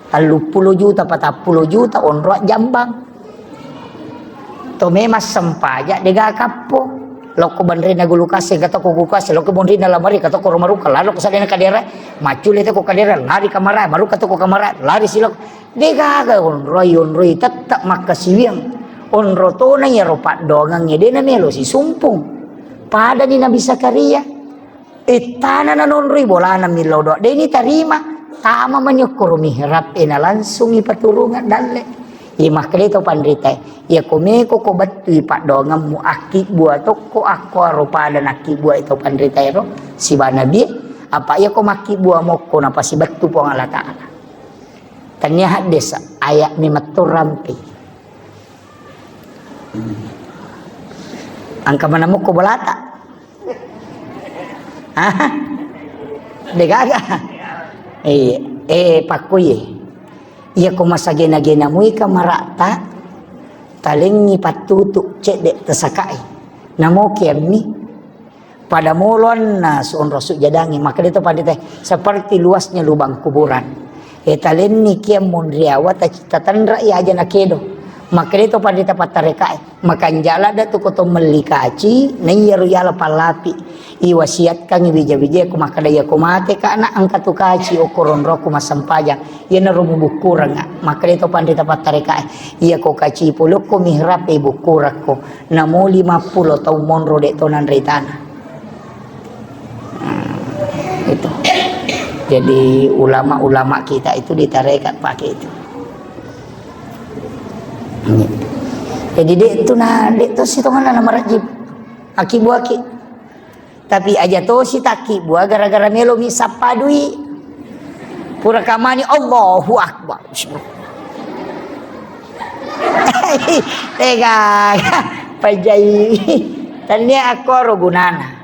Telluppulo juta, patappulo juta onro jambang. To memang sempaja dega kappo. Lokko benrinna gulu kaseng, katoko gulu kaseng, lokko benrinna lamari, katoko rumaruka, lari ko sadena kadera, maccule to ko kadera, lari kamara, maruka to ko kamara, lari silok. Degaga onroi, onroi tette makkasiwiang. Onro tona iyaro paddoangengnge dena melo sisumpung. Padani Nabi Zakaria. Ittana nanonroi bolana millau doa. Deni tarima. Tama mani okkoro mihrab e na langsung ipaturungeng dalle. Iya makkeda to panrita e, iya ko meko ko bettui paddoangemmu akkibbua tokko akko aro pada nakkibbua to panrita ero siba nabi, apa iya ko makkibbua mokko napasibettu Puang Allah Ta'ala. Tania haddesa, ayat memetto rampe. Angka mana mokko bolata? Hah? Degaga? Iya, eh, pakkuye. Iya ko masagena-gena muika marata, talengi pattutu cedde tesakai. Namo kiammi. Pada moloanna sonro sujjadangnge, makkeda to pandita, seperti luasnya lubang kuburan. E talenni kia monriawa ta-, tatanra i aja nakedo. Makkeda to pandita pattarekae, makanjala da tu koto melli kaci, na iyaro yala pallapi. Iwasiatkan wija-wija ko makkeda iya ko mate kana engka tu kaci okoronroku massempajang. Iyanaro mubukkurengnga. Makkeda to pandita pattarekae, iya ko kaci polokko mihrab e bukkurakko. Namo lima puluh taung monro de to nanre tana. Hmm, itu. Jadi ulama-ulama kita itu di tarekat pakai itu. Ini. Jadi dek tu na dek tu sitongan na marajib. Aki buaki. Tapi aja tosi takkibbua gara-gara melo mi sappa dui. Pura kamani Allahu Akbar. Tega pajai. Tania akkoro gunana.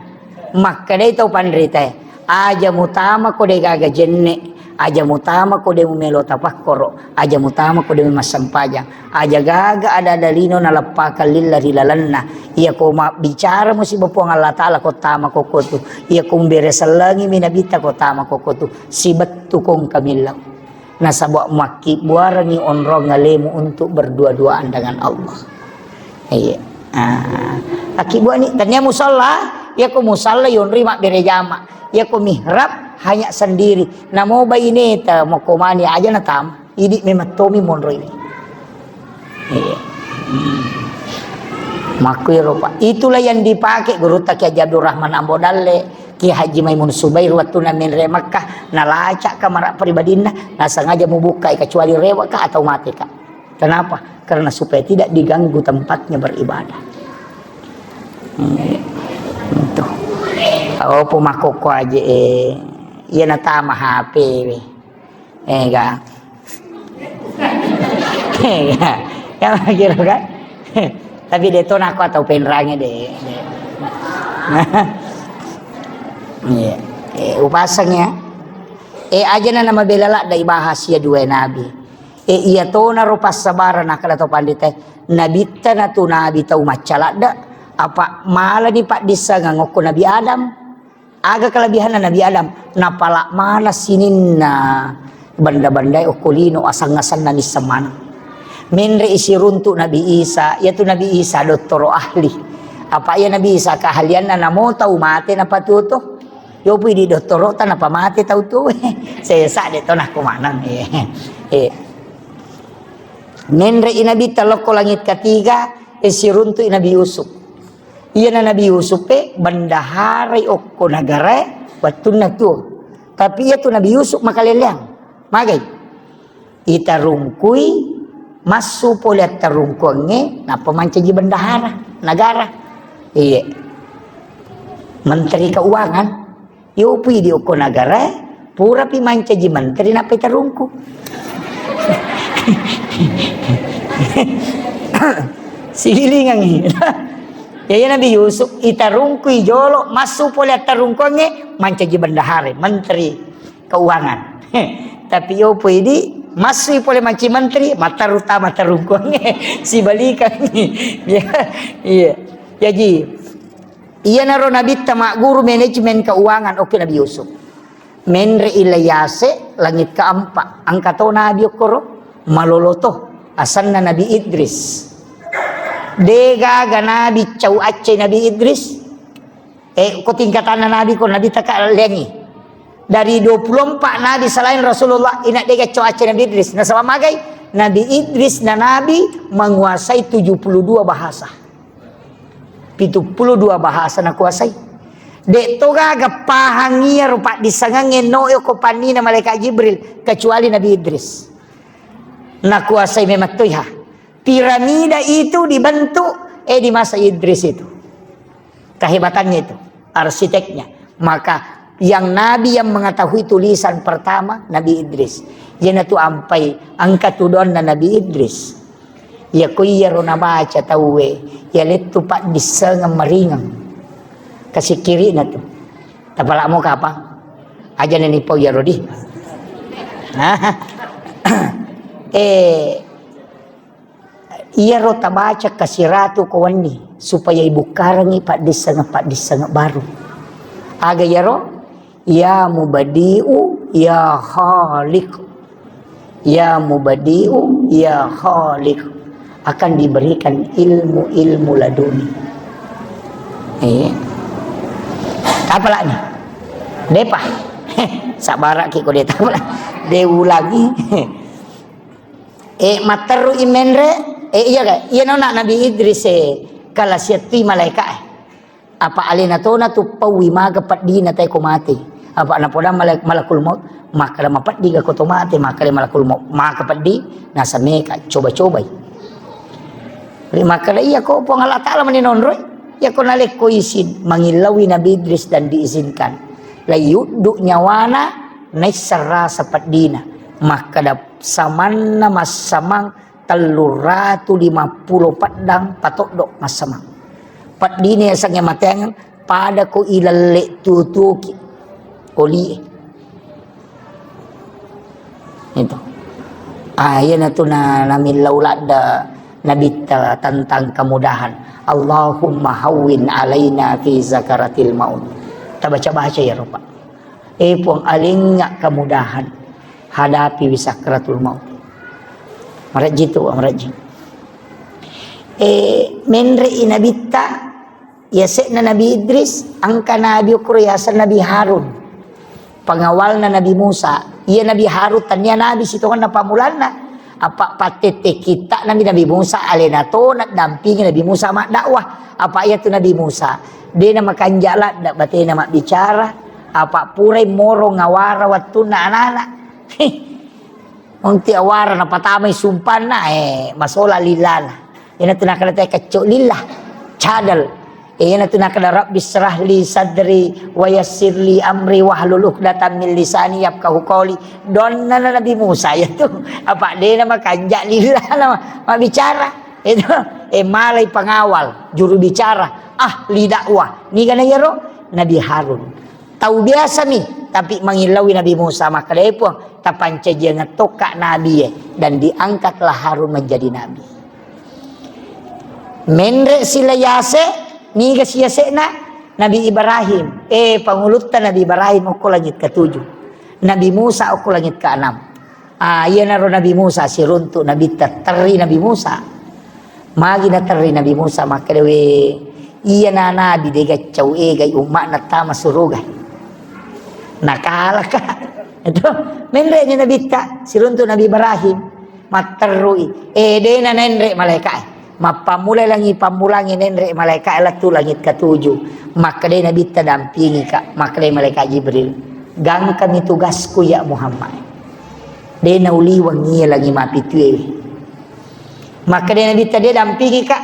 Makkedai tau panritae, aja mutama ko degaga jenne, aja mutama ko de mumelo tapakkoro, aja mutama ko de massempajang. Aja gaga ada-ada lino naleppakang lilla ri lalenna. Iya ko mabbicara musiba Puang Allah Ta'ala ko tama ko kotu. Iya ko mbere sellengi mi nabitta ko tama ko kotu. Sibettu kong kamillau. Nasaba makkibbuarangi onrong alemu untuk berdua-duaan dengan Allah. Iya. Ah. Akkibbuani, tania musalla, iya ko musalla yonri mabbere jama. Iya ko mihrab hanya sendiri. Namo baineta mokko mani aja natama. Idi memang tomi monro ini. Iya. Hmm. Makkuiro, Pak. Itulah yang dipakai Gurutta Kiai Haji Abdul Rahman Ambo Dalle, Kiai Haji Maimun Subair, wattunna menre Makkah, nalacak kamara pribadinna, nasengaja mubukai kecuali rewaka atau mateka. Kenapa? Karena supaya tidak diganggu tempatnya beribadah. Iya. Itu. Apa makokko aja, eh, iya natama H P we. Ega. Ega. Ya, kira kan? Tapi de to nako atau penrange de. De. Iya. Eh, upasang ya. Eh, aja na nama bela ladda ibahas ya dua nabi. Eh, iya to naro passabaran nakala to pandita. Nabitta na tu nabi tau macca ladda. Apa mala di paddissangeng okko Nabi Adam. Aga kelebihanna Nabi Adam? Napala maneng sininna benda-bendae okko lino, aseng-asenna nisseng maneng. Menre i siruntu Nabi Isa, iyatu Nabi Isa dottoro ahli. Apa iya Nabi Isa keahlianna namo tau mate napatuo to? Yopi di dottoro ta napamate tau tuo. Sesa de to nakko maneng. Eh. Eh. Menre i Nabi ta lokko langit ketiga, eh, siruntu i Nabi Yusuf. Iyana Nabi Yusuf e bendaharai okko nagarae wettunna tuo. Tapi iyatu Nabi Yusuf makaleleang. Magai? Itarungkui massu pole attarungkuangnge nappa mancaji bendahara nagara. Iye. Menteri Keuangan. Yopi di okko nagarae, Purapi mancaji menteri nappai tarungku. Sigilingangngi. Ya, ya Nabi Yusuf, itarungkui jolo, massu pole attarungkuangnge, mancaji bendahare, menteri keuangan. Tapi yopo idi, massui pole mancaji menteri, mattaru tama tarungkuangnge. Sibalikangngi. Ya, iya. Jaji, iyanaro nabitta magguru manajemen keuangan, oke Nabi Yusuf. Menre ila yase langit keempat. Engka to nabi okkoro, malolo to. Asenna Nabi Idris. Degaga nabi cau accai Nabi Idris. Eh, ko tingkatanna nabi, ko nabi taka lengi. Dari dua puluh empat nabi selain Rasulullah, ina dega cau accai Nabi Idris. Nasaba magai? Nabi Idris na nabi menguasai tujuh puluh dua bahasa. Pitu puluh dua bahasa nakuasai. De' to gaga pahang iyaro paddissengengnge no ko pannina malaikat Jibril, kecuali Nabi Idris. Nakuasai memang toiha. Piramida itu dibentuk, eh, di masa Idris itu. Kehebatannya itu, arsiteknya. Maka yang nabi yang mengetahui tulisan pertama, Nabi Idris. Iyanatu ampai engka tudonna Nabi Idris. Iya ko iyaro nabaca tauwe, iya lettu paddissengeng maringeng. Kasikkiri'na tu. Tapala'mo kapang? Aja nani pau iyaro di. Eh, iyaro tabaca kasiratu ko wenni supaya ibukkarengngi paddissengeng-paddissengeng baru. Aga iyaro? Ya Mubadi'u, ya Khaliq. Ya Mubadi'u, ya Khaliq. Akan diberikan ilmu-ilmu laduni. Eh. Apa lagi? Depa. Sabara ki ko de tapa. De ulangi. Eh, matteru imenre. Eh, iya ga? Iya nona Nabi Idris, eh, kala siattui malaika, eh. Apa alena tona tu paui maga peddina tae ko mate. Apa napoda malak-, malakul maut, makkeda mapeddi ga ko to mate, makkeda malakul maut, maka peddi, nasameka, coba-cobai. Ri makkeda iya ko Puang Allah Ta'ala mani nonroi, iya ko nalekko izin, mangillaui Nabi Idris dan diizinkan. Lai yuddu nyawana, naisseng rasa peddina. Makkeda samanna massamang telluratu limappulo peddang patoddo massamang. Peddini yasengnge mateangeng, pada ko ilelle tuo-tuoki olie. Itu. Ah, iyanatu na, namillau ladda nabitta tentang kemudahan. Allahumma hawwin alaina fi sakaratil maut. Tabaca-baca ya rupa. Eh, Puang, alinga kemudahan hadapi wi sakratul maut. Marejji tu, marejji. Eh, menre i nabitta, yasekna Nabi Idris, engka nabi okoro yaseng Nabi Harun. Pengawalna Nabi Musa. Iya Nabi Harun tania nabi sitongenna pamulanna. Apa pattette kitta Nabi, Nabi Musa alena tona dampingi Nabi Musa maddakwah. Apa iya tu Nabi Musa? Dena makanja ladda batena mabbicara. Apa purai moro ngawara wattunna anana. Heh. Unti awara napatamai sumpanna, eh, masola lilana. Ina tu nakada te kecco lillah. Cadal. Eh, ina tu nakada rabbi syrah li sadri wa yassir li amri wahlul uqdatam min lisani yafqahu qawli. Donna na Nabi Musa ya tu. Apa dena makanja lilana ma-, mabbicara. Itu, eh, malai pengawal, juru bicara, ahli dakwah. Niga na yero? Nabi Harun. Tau biasa mi, tapi mangillaui Nabi Musa, makkeda, "Eh, Puang, tapancajiang tokka nabi e," dan diangkatlah Harun menjadi nabi. Menre sila yase, niga siyasena Nabi Ibrahim. Eh, pangulutta Nabi Ibrahim okko langit ketujuh. Nabi Musa okko langit keenam. Ah, iyanaro Nabi Musa, siruntu nabitta, terri Nabi Musa. Magi naterri Nabi Musa, makkeda, "We, iyana nabi dega cau egai umma'na tama suruga." Nakalaka. Itu, menreni nabitta, siruntu Nabi Ibrahim. Matterrui. Eh, dena nenre malaika e. Mappammulai langi pammulangi nenre malaika e lettu langit ketujuh. Makkedai nabitta, "Dampingika." Makkedai malaikat Jibril, "Gangkami tugasku ya Muhammad." De nauliweng iya langi mapituewe. Makkedai nabitta, "De dampingika.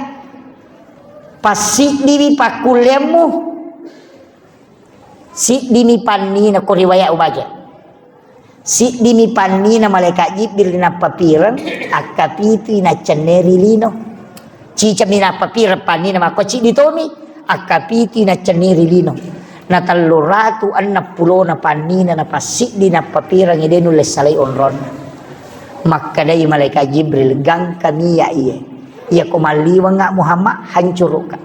Passiddiwi pakkulleammu, siddimi pannina." Ko riwayat ubaca. Siddimi pannina malaikat Jibril nappapireng, akkapitui naccenneri lino. Cicami nappapireng pannina makko ciddi tomi, akkapitui naccenneri lino. Na tellu ratu enneng pulona pannina napassiddi nappapireng, de nulle salai onronna. Makkedai malaikat Jibril, "Gangkami iya iye. Iyako malliwengnga Muhammad, hancuruka."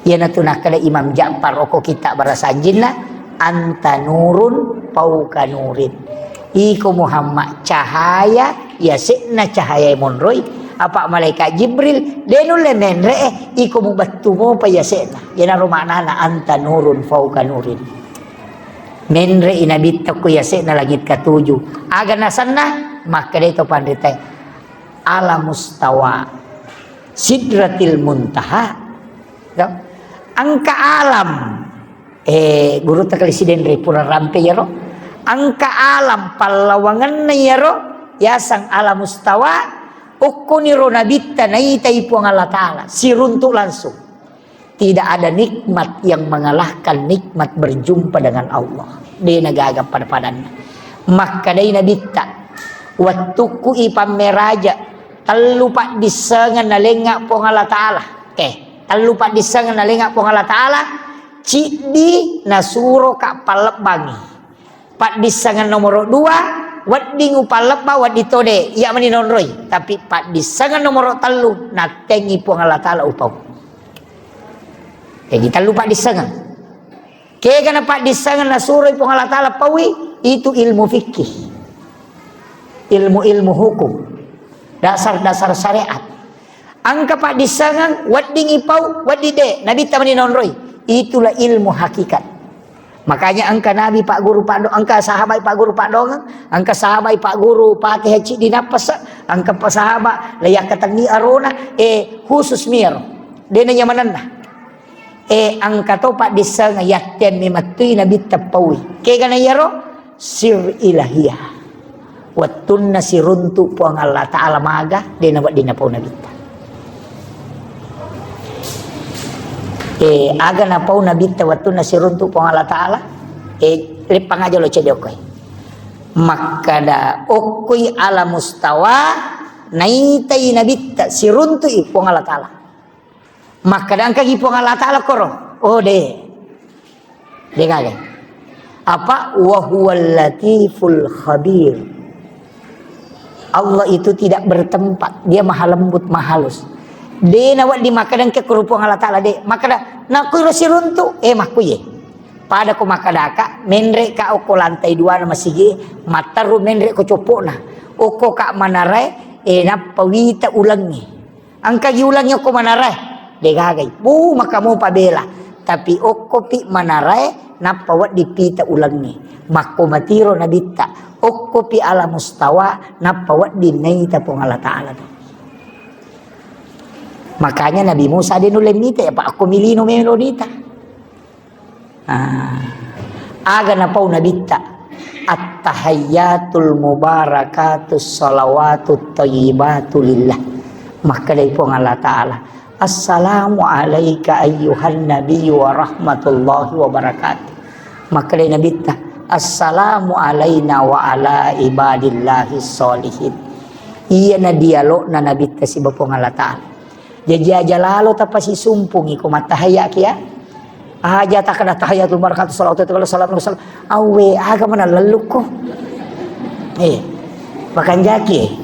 Iyanatu nakkeda Imam Ja'far okko kitab barasanjinna, "Anta nurun fauqa nurin." Iko Muhammad cahaya, yase'na cahaya monroi, apa malaikat Jibril, de nulle menre e, iko mubattu mopa yase'na. Iyanaro maknana, "Anta nurun fauqa nurin." Menre i Nabitta ko yase'na langit katuju. Aga nasenna? Makkedai to panritae, "Ala mustawa Sidratil Muntaha." To? Engka alam. Eh, gurutta kali Sidenre pura rampe iyaro. Engka alam pallawangenna iyaro, yaseng ala mustawa, okkoniro Nabitta naitai Puang Allah Ta'ala, siruntuk langsung. Tidak ada nikmat yang mengalahkan nikmat berjumpa dengan Allah. De nagaga pada-padanna. Makkedai Nabitta, "Wettukku ipammeraja, tellu paddissengeng nalengnga Puang Allah Ta'ala." Oke, tellu paddissengeng nalengnga Puang Allah Ta'ala, ciddi nasuroka pallebbangi. Paddissengeng nomoro dua, wedding upallebba, wedding tode, iya mani nonroi. Tapi paddissengeng nomoro tellu, nattengi Puang Allah Ta'ala upau. Jadi tellu paddissengeng. Kega na paddissengeng nasuroi Puang Allah Ta'ala paui, itu ilmu fikih. Ilmu-ilmu hukum. Dasar-dasar syariat. Engka paddissengeng, wedding ipau, wedding de, Nabitta mani nonroi. Itulah ilmu hakikat. Makanya engka Nabi pagguru paddo, engka sahabat pagguru paddongeng, engka sahabat pagguru Fatihah ciddi nappasa, engka pa sahabat la yakkatenni arona, eh, khusus miro. De na nyamanenna. Eh, engka to paddissengeng yattemmi mettui Nabitta paui. Kega na iyaro? Sir ilahiyah. Wettunna siruntuk Puang Allah Ta'ala maga, de na wedding napau Nabitta. Eh, aga napau Nabitta wettunna siruntuk Puang Allah Ta'ala? Eh, leppang aja lo cedde okkoe. Makkada okkoi ala mustawa, naitai Nabitta, siruntuki Puang Allah Ta'ala. Makkada engkagi Puang Allah Ta'ala koro? Oh, de. De gaga. Apa? Wa huwal latiful khabir. Allah itu tidak bertempat, dia maha lembut, maha halus. De na wedding makkada engka koro Puang Allah Ta'ala, de. Makkada, nakkuiro siruntu, eh, makkuye. Pada ko makkadaka, menre ka okko lantai dua na masigi, matteru menre ko coppo'na. Okko ka manarae, eh, nappa wita ulengnge. Engkagi ulengnge okko manarae? De gagai. Bu, maka mopa bela. Tapi okkopi manarae, nappa wedding pita ulengnge. Makko matiro Nabitta. Okkopi ala mustawa, nappa wedding naita Puang Allah Ta'ala. Makanya Nabi Musa de nulle mita, ya, Pak, okko milino melo nita. Ah. Aga napau Nabitta? At-tahayyatul mubarakatus salawatut thayyibatu lillah. Makkedai Puang Allah Ta'ala, "Assalamu alaika ayyuhan nabiyyu wa rahmatullahi wa barakatuh." Makkedai Nabitta, "Assalamu alaina wa ala ibadillahi sholihin." Iyana dialogna Nabitta siba Puang Allah Ta'ala. Jaji aja lalo tapasisumpungi ko mattahayya kia. Aja takkada tahiyatul barakatuh salawatu taala salamu salam. Awe, aga mana lellukko. Eh, makanjaki.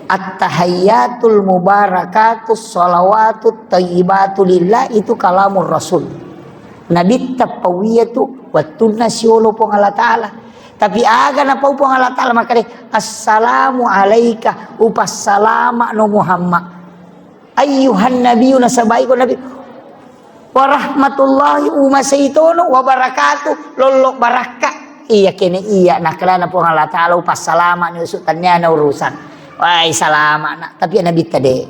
At-tahayyatul mubarakatus salawatut thayyibatu lillah itu kalamur Rasul. Nabitta pawiya tu wettunna siolo Puang Allah Ta'ala. Tapi aga napau Puang Allah Ta'ala makkeda, "Assalamu alaika, upassalama no Muhammad." Ayyuhan nabiyyu, nasaba iko nabi. Warahmatullahi, umaseitono, wabarakatuh, lollo barakka. Iya kene iya, nakkedana Puang Allah Ta'ala, upassalama ni usuk tanniana urusan. Wai salama na, tapi nabitta de.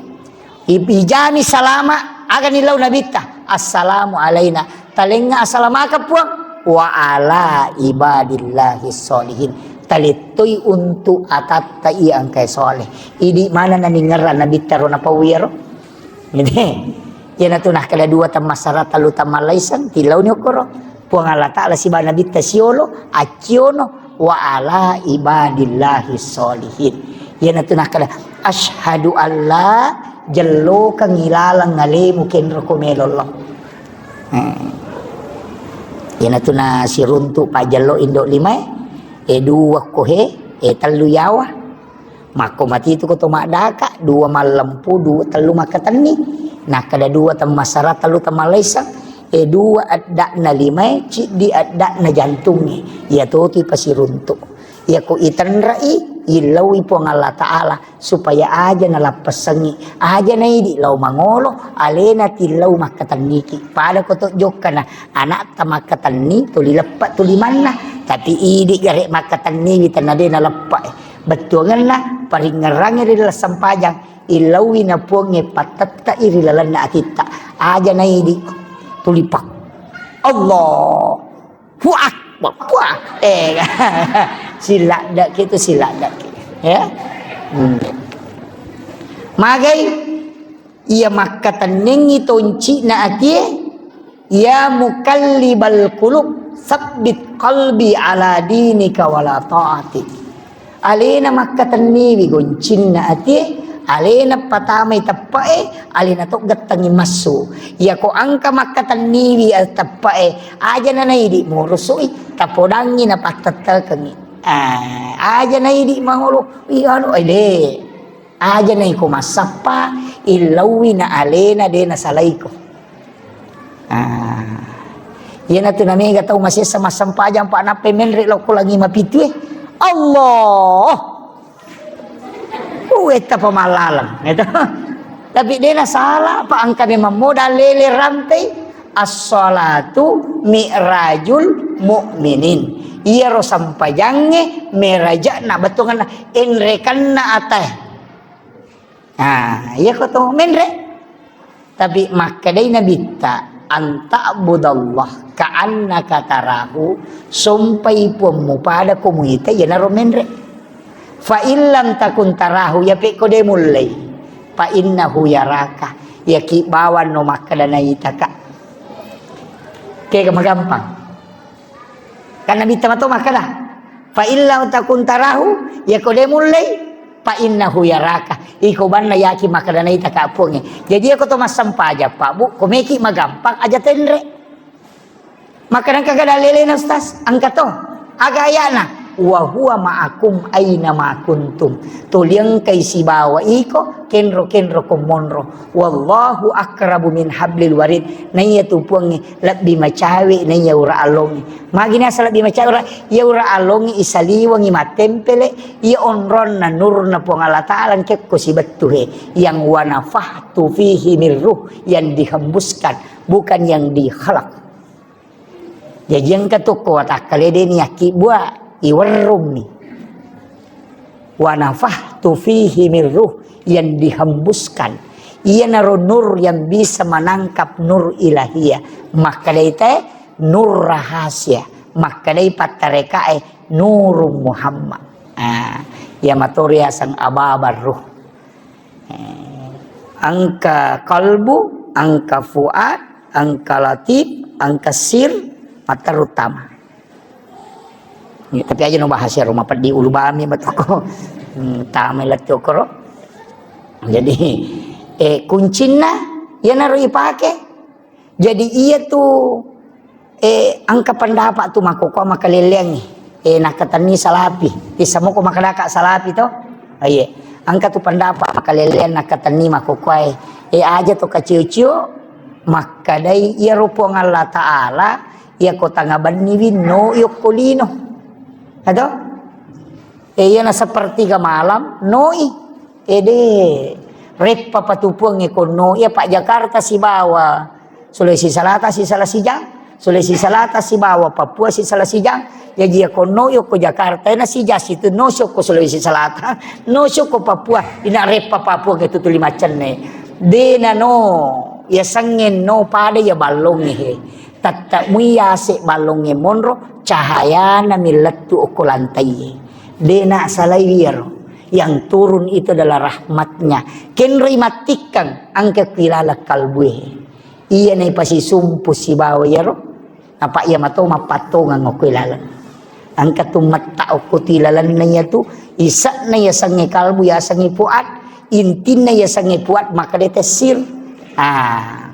Ip-, ijami salama, aga ni lau nabitta. Assalamu alaina. Talengnga assalamaka Puang. Wa ala ibadillahi sholihin. Talettoi untuk atatta iya engkae soleh. Idi mana naningerra nabitta ro napau iyaro. Jadi, iyanatu nakkeda dua tammassara, tellu tammallaiseng, tilauni okkoro. Puang Allah Ta'ala siba Nabitta siolo, acciono, wa ala ibadillahi sholihin. Iyanatu nakkeda, "Asyhadu alla," jellokeng ilaleng alemu kenro ko melo lao. Hmm. Iyanatu nasiruntu pajjello indo limae, e dua ko he, e tellu yawa. Makko matitu ko to maddaka, dua mallempu, dua tellu makkatenni. Nakkeda dua temmassara, tellu temmallaisseng. E dua eddakna limae, ciddi eddakna jantungnge. Iya totu ipasiruntu. Iyako itenrei, illauwi Puang Allah Ta'ala supaya aja nalappessengngi, aja naidi lao mangolo, alena tillau makkatenniki. Pada ko to jokkana, anakta makkatenni, tuli leppe tu limanna, tapi idi gare makkatenniwi tenna de naleppe. Bettuangenna paringngerangngi ri laleng sempajang, illauwi na Puangnge pattette'i ri lalenna atitta. Aja naidi tulipak. Allah. Hu Akbar. Wah, eh, siladdaki tu siladdaki. Ya. Hmm. Magai iya makkatenningngi tonci'na atie, "Ya muqallibal qulub, tsabbit qalbi ala dinika wala ta'atik." Alena makkatenniwi goncinna atie, alena patamai teppe'e, alena to gettengngi massu. Iyako engka makkatenniwi teppe'e, aja nanaidi murusui, tapodangngi napattettekengngi. Ah, aja naidi mangolo, ih, anu, eh, de. Aja naiko massappa, illauwi na alena de nasalaiko. Ah. Iyanatu namega tau masessa massempajang, Pak, nappai menre lao ko langi mapitue. Allah. Uwetta pamallaleng, gitu. Tapi de nasala, Pak, engka memang modal lele rampei. As-salatu mi'rajul mu'minin. Iyaro sempajangnge meraja'na, bettuanna enrekanna atae. Nah, iya ko to menre. Tapi makkedai Nabitta, "Anta'budallah ka'annaka tarahu," sompai Puammu pada ko muita, iyanaro menre. "Fa illam takun tarahu," iya pekko de mullei, "fa innahu yaraka," iyaki bawang no makkeda naitaka. Kega magampang. Kan Nabitta mato makkeda, "Fa illam takun tarahu," iyako de mullei, "fa innahu yaraka." Iko banna yaki makkeda naitaka Puangnge. Jadi iyako to massempajang, Pak, Bu, ko meki magampang aja tenre. Makkeda engka gada lelena, Ustaz? Engka to. Aga ayana? "Wa huwa ma'akum aina ma kuntum." Tuli engkai sibawa iko, kenro-kenro ko monro. "Wallahu aqrabu min hablil warid." Naiya tu Puangnge lebbi macawe naiya ura allongnge. Magi nasa lebbi macawe ura, iya ura allongnge isaliwengi mattempele, iya onronna nurna Puang Allah Ta'ala engkekko sibettuhe, yang wa nafakhtu fihi min ruh, yang dihembuskan, bukan yang dikhalaq. Jaji engka tokko watakkale de niakki bua, iwerrummi. "Wa nafakhtu fihi min ruh," yang dihembuskan. Iyanaro nur yang bisa menangkap nur ilahiyah. Makkedai te nur rahasia. Makkedai pattarekae Nurung Muhammad. Ah, iya mato riaseng ababar ruh. Eh, engka kalbu, engka fuad, engka latif, engka sir, matteru tama. Ya, tapi aja no bahas ya, Roma peddi ulu bami batoko. Hmm, tama lettu koro. Jadi, eh, kuncinna, iyanaro ipake. Jadi iya tu, eh, engka pendapat tu makkokkoe makaleleangngi. Eh, nakkatenni salapi. Tissa moko makkadaka salapi to? Iye. Engka tu pendapat makaleleang nakkatenni makkokkoe. Eh, aja to kacio-cio, makkadai iyaro Puang Allah Ta'ala, iyako tangabenniwi no yokko lino. Ato? Eh, iyana sepertiga malam, noi. Ede, reppa patupuang e konno, iya pa Jakarta sibawa Sulawesi Selatan sisala sijang, Sulawesi Selatan sibawa Papua sisala sijang. Jaji iya konno yokko Jakarta, ena sijang situ, no syokko Sulawesi Selatan, no syokko Papua, ina reppa Papua ke tutu lima cenne. Dena no, iya sengnge no pada iya ballongnge he. Tatta mui yase ballongnge monro, cahayana millettu okko lantai. De nasalai iyaro. Yang turun itu adalah rahmatnya. Kenroi mattikkang, engka ku ilaleng kalbue. Iya naipasisumpu sibawa iyaro. Apa iya mato mappattongang okko ilaleng. Engka tu metta okko ti lalenna iyatu, ise'na yasengnge kalbu, yasengnge fuad, intinna yasengnge fuad, makkeda tessir. Ah.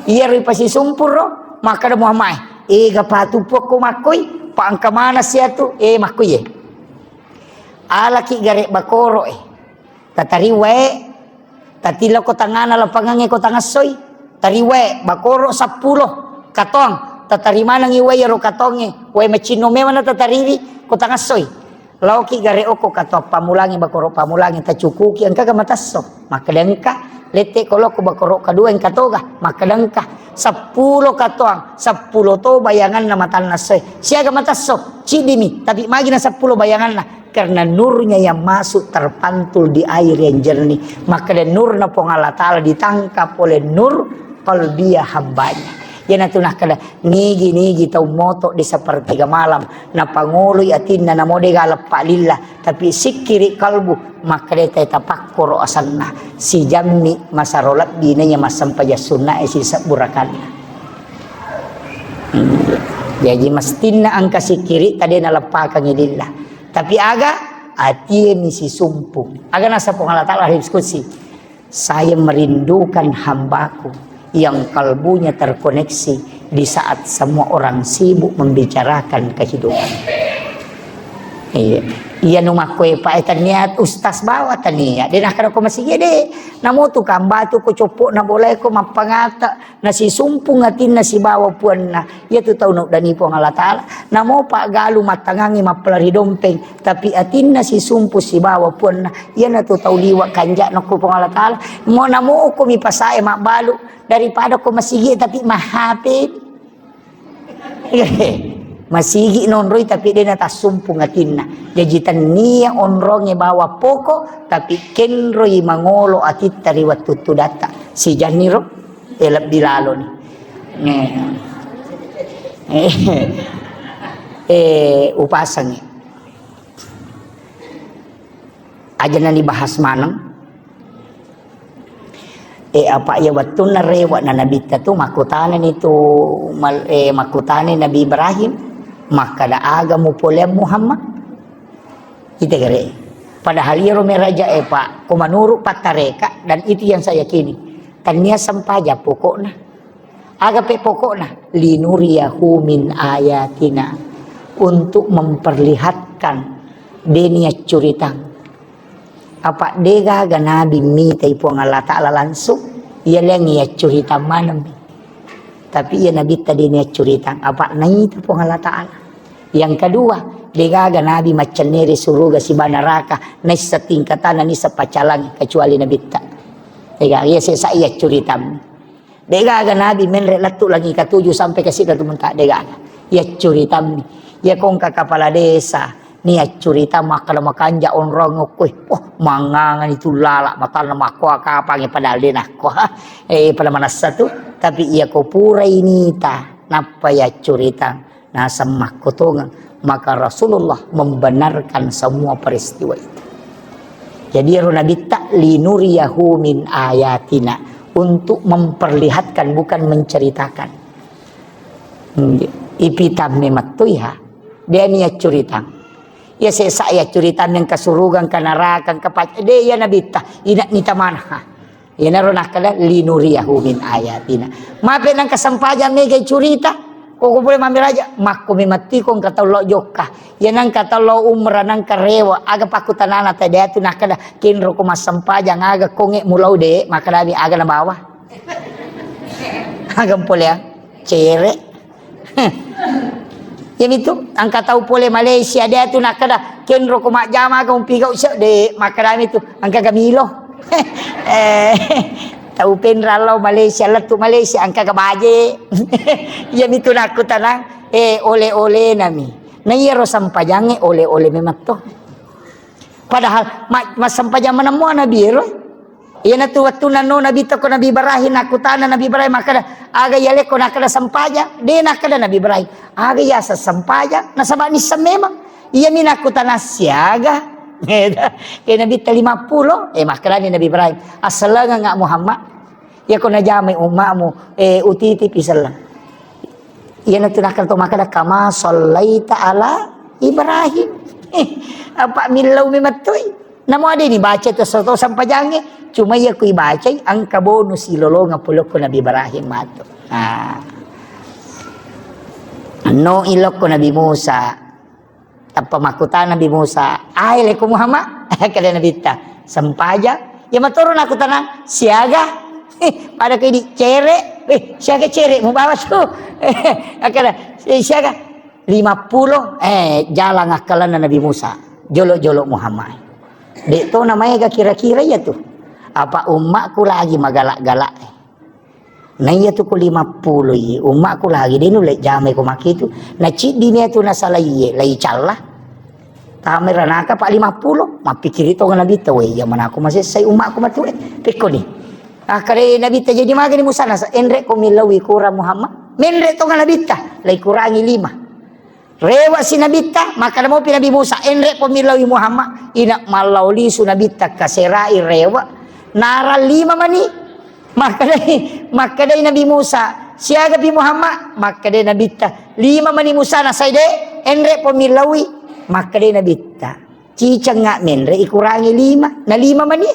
Iyaro ipasisumpuro, makkeda Muhammad, "Ega patu pokko makkoi, pa engka maneng siatu, eh, makkoi, eh. Alaki gare bakoro, eh. Tatari wae, tatillo ko tangana lapangangnge ko tangassoi, tari wae, bakoro seppulo, katong, tatari manengngi wae iyaro katongnge, wae macinno memang na tatariri ko tangassoi." Laoki gare okko katoang pammulangnge, bakoro pammulangnge, tacukuki, engkaga matesso? Makkeda engka. Lette ko lokko bakoro kadua, engka toga? Makkeda engka. Seppulo katoang, seppulo to bayanganna matanna essoe. Siaga matesso? Ciddimi, tapi magi na seppulo bayanganna? Karena nurnya yang masuk terpantul di air yang jernih. Makkeda nurna Puang Allah Ta'ala ditangkap oleh nur qalbiyah hambanya. Iyanatu nakkeda, nigi-nigi tau moto di sepertiga malam, napangoloi atinna, namo dega leppa lilla, tapi sikkiri kalbu, makkeda tae tapakkoro asenna, sijammi masaro lebbi naiya massempajang sunnae sisebbu rakanna. Hmm. Jaji mestinna engka sikkiri tade naleppakangi lilla. Tapi aga? Atie mi sisumpung. Aga nasa Puang Allah Ta'ala hadis qudsi? Saya merindukan hambaku yang kalbunya terkoneksi di saat semua orang sibuk membicarakan kehidupan. Iya. Iya nu makkoe pa e tania ustaz bawa tania. De nakkeda ko masigi de. Namo tu kambatu ko coppo na bolae ko mappangata. Nasisumpung atinna sibawa puanna, iyatu tau nauddangi Puang Allah Ta'ala. Namo paggalu mattangangngi mappalari dompeng, tapi atinna sisumpung sibawa puanna, iyanatu tau liwa kanja'na ko Puang Allah Ta'ala. Mo namo ko mi pasae mabbalu daripada ko masigi tapi mahape. Masigi nonroi tapi de natassumpung atinna. Jaji tennia onrongnge bawa poko, tapi kenroi mangolo atitta ri wettu tudatta. Sijanniro. Eh, lebbi laloni. Eh. Eh, eh, upasangi. Aja nani bahas maneng. Eh, apa iya wettunna rewa na nabitta tu makkutanani tu mal-, eh, makkutani Nabi Ibrahim, makkada aga mupoleang Muhammad? Ite gare. Padahal iyaro meraja e, Pak, ko menurut pattareka, dan itu yang saya yakini, tania sempaja pokokna. Aga pe pokokna, linuriyahu min ayatina, untuk memperlihatkan deni accuritang. Apa degaga nabi mitai Puang Allah Ta'ala langsung, iya leng iya accuritang maneng. Tapi iya nabitta deni accuritang, apa naita Puang Allah Ta'ala. Yang kedua, degaga nabi maccenneri suruga siba neraka, naissa tingkatana, naissa pacalang, kecuali nabitta. Ega, iya sesa iya accuritang. Degaga nabi menre lettu langi katuju sampai ke Sidratul Muntaha, degaga. Iya curitammi. Iya kongka kepala desa, nia curita makkada makanja onrong okkoe. Oh, mangangani tu lala, matanna makkoa kapange padahal de nakkoa. Eh, pada manassa tu. Tapi iya ko purai nita, nappa iya curita. Naseng makkotongeng, maka Rasulullah membenarkan semua peristiwa itu. Jadi ero nabitta linuriyahu min ayatina, untuk memperlihatkan, bukan menceritakan. Ipitamme mattoiha, de nia curitang. Iya sesa iya curitang yang kesurugan, ke neraka, ke pac-, de iya nabitta, ina nita mana. Iyanaro nakkeda, "Linuriyahu min ayatina." Mape nangka sempajang mega curita. Ko, ko pole mammiraja, makko memettiko engka tau lao jokka. Iya nangka tau lao umrah, nangka rewa, aga pakkutanana tadi atu nakkeda, "Kenro ko massempajang, aga konge mulau de?" Makkedami, "Aga nabawa." Aga mpoleang? Cere. Iyamitu, engka tau pole Malaysia, de atu nakkeda, "Kenro ko majjama aga umpigau se-," de, makkedami tu, "Engka ga milo." Eh, tau penra lao Malaysia, lettu Malaysia, engka ga baje. Iyamitu nakkutanang, eh, ole-olenami. Na iyaro sempajangnge ole-ole memang to. Padahal ma-, massempajang maneng mua Nabi ero. Iyanatu wettunna no Nabi toko Nabi Ibrahim, nakkutana Nabi Ibrahim makkeda, "Aga iya lekko?" Nakkeda, "Sempajang." De nakkeda Nabi Ibrahim, "Aga iya sempajang?" Nasaba nisseng memang. Iyami nakkutana siaga. Ke Nabitta lima puluh, eh, makkedani Nabi Ibrahim, "Assellengengnga Muhammad? Iyako najamai ummamu, eh, utitipi selleng." Iyanatu nakkeda to makkeda, "Kama sallaita ala Ibrahim." Eh, apa millau mi mettui. Namo ada ini baca tu soto sampajange, cuma iya ku ibacai engka bonus ilolonga pulokko Nabi Ibrahim matu. Ah. No ilokko Nabi Musa. Tappa makkutana Nabi Musa, "Ae leko Muhammad?" Kada Nabitta, "Sempajang." Iya matoro nakkutanang, "Siaga?" Pada ko idi cere, "Eh, siaga cere mubawa tu?" Akkeda, "Eh, siaga?" "Lima pulo." Eh, jalang akkalenna Nabi Musa. Jolo-jolo Muhammad. Dek to namaega kira-kira iya tu. Apa ummakku lagi magalak-galak. Na iya tu ko lima pulo i, ummakku lagi de nulle jamai ko makkitu. Na ciddi ni tu nasalai e, lai calla. Tamai ranaka pa lima pulo, mappikiri tong Nabitta, "Weh, iya manako masessai ummakku matu e." Pekkoni. Akkeda Nabitta, "Jadi magani Musa?" Nasa, "Enre ko millaui kurang Muhammad." Menre tong Nabitta, lai kurangi lima. Rewa si Nabitta, makkeda mopi Nabi Musa, "Enre po millaui Muhammad." Ina mallao lisu Nabitta kaserai rewa, narang lima mani. Makkedai, makkedai Nabi Musa, "Siaga pi Muhammad?" Makkedai Nabitta, "Lima mani Musa." Nasai de, "Enre po millaui." Makkedai Nabitta, "Cicengngak menre ikurangi lima, na lima mani."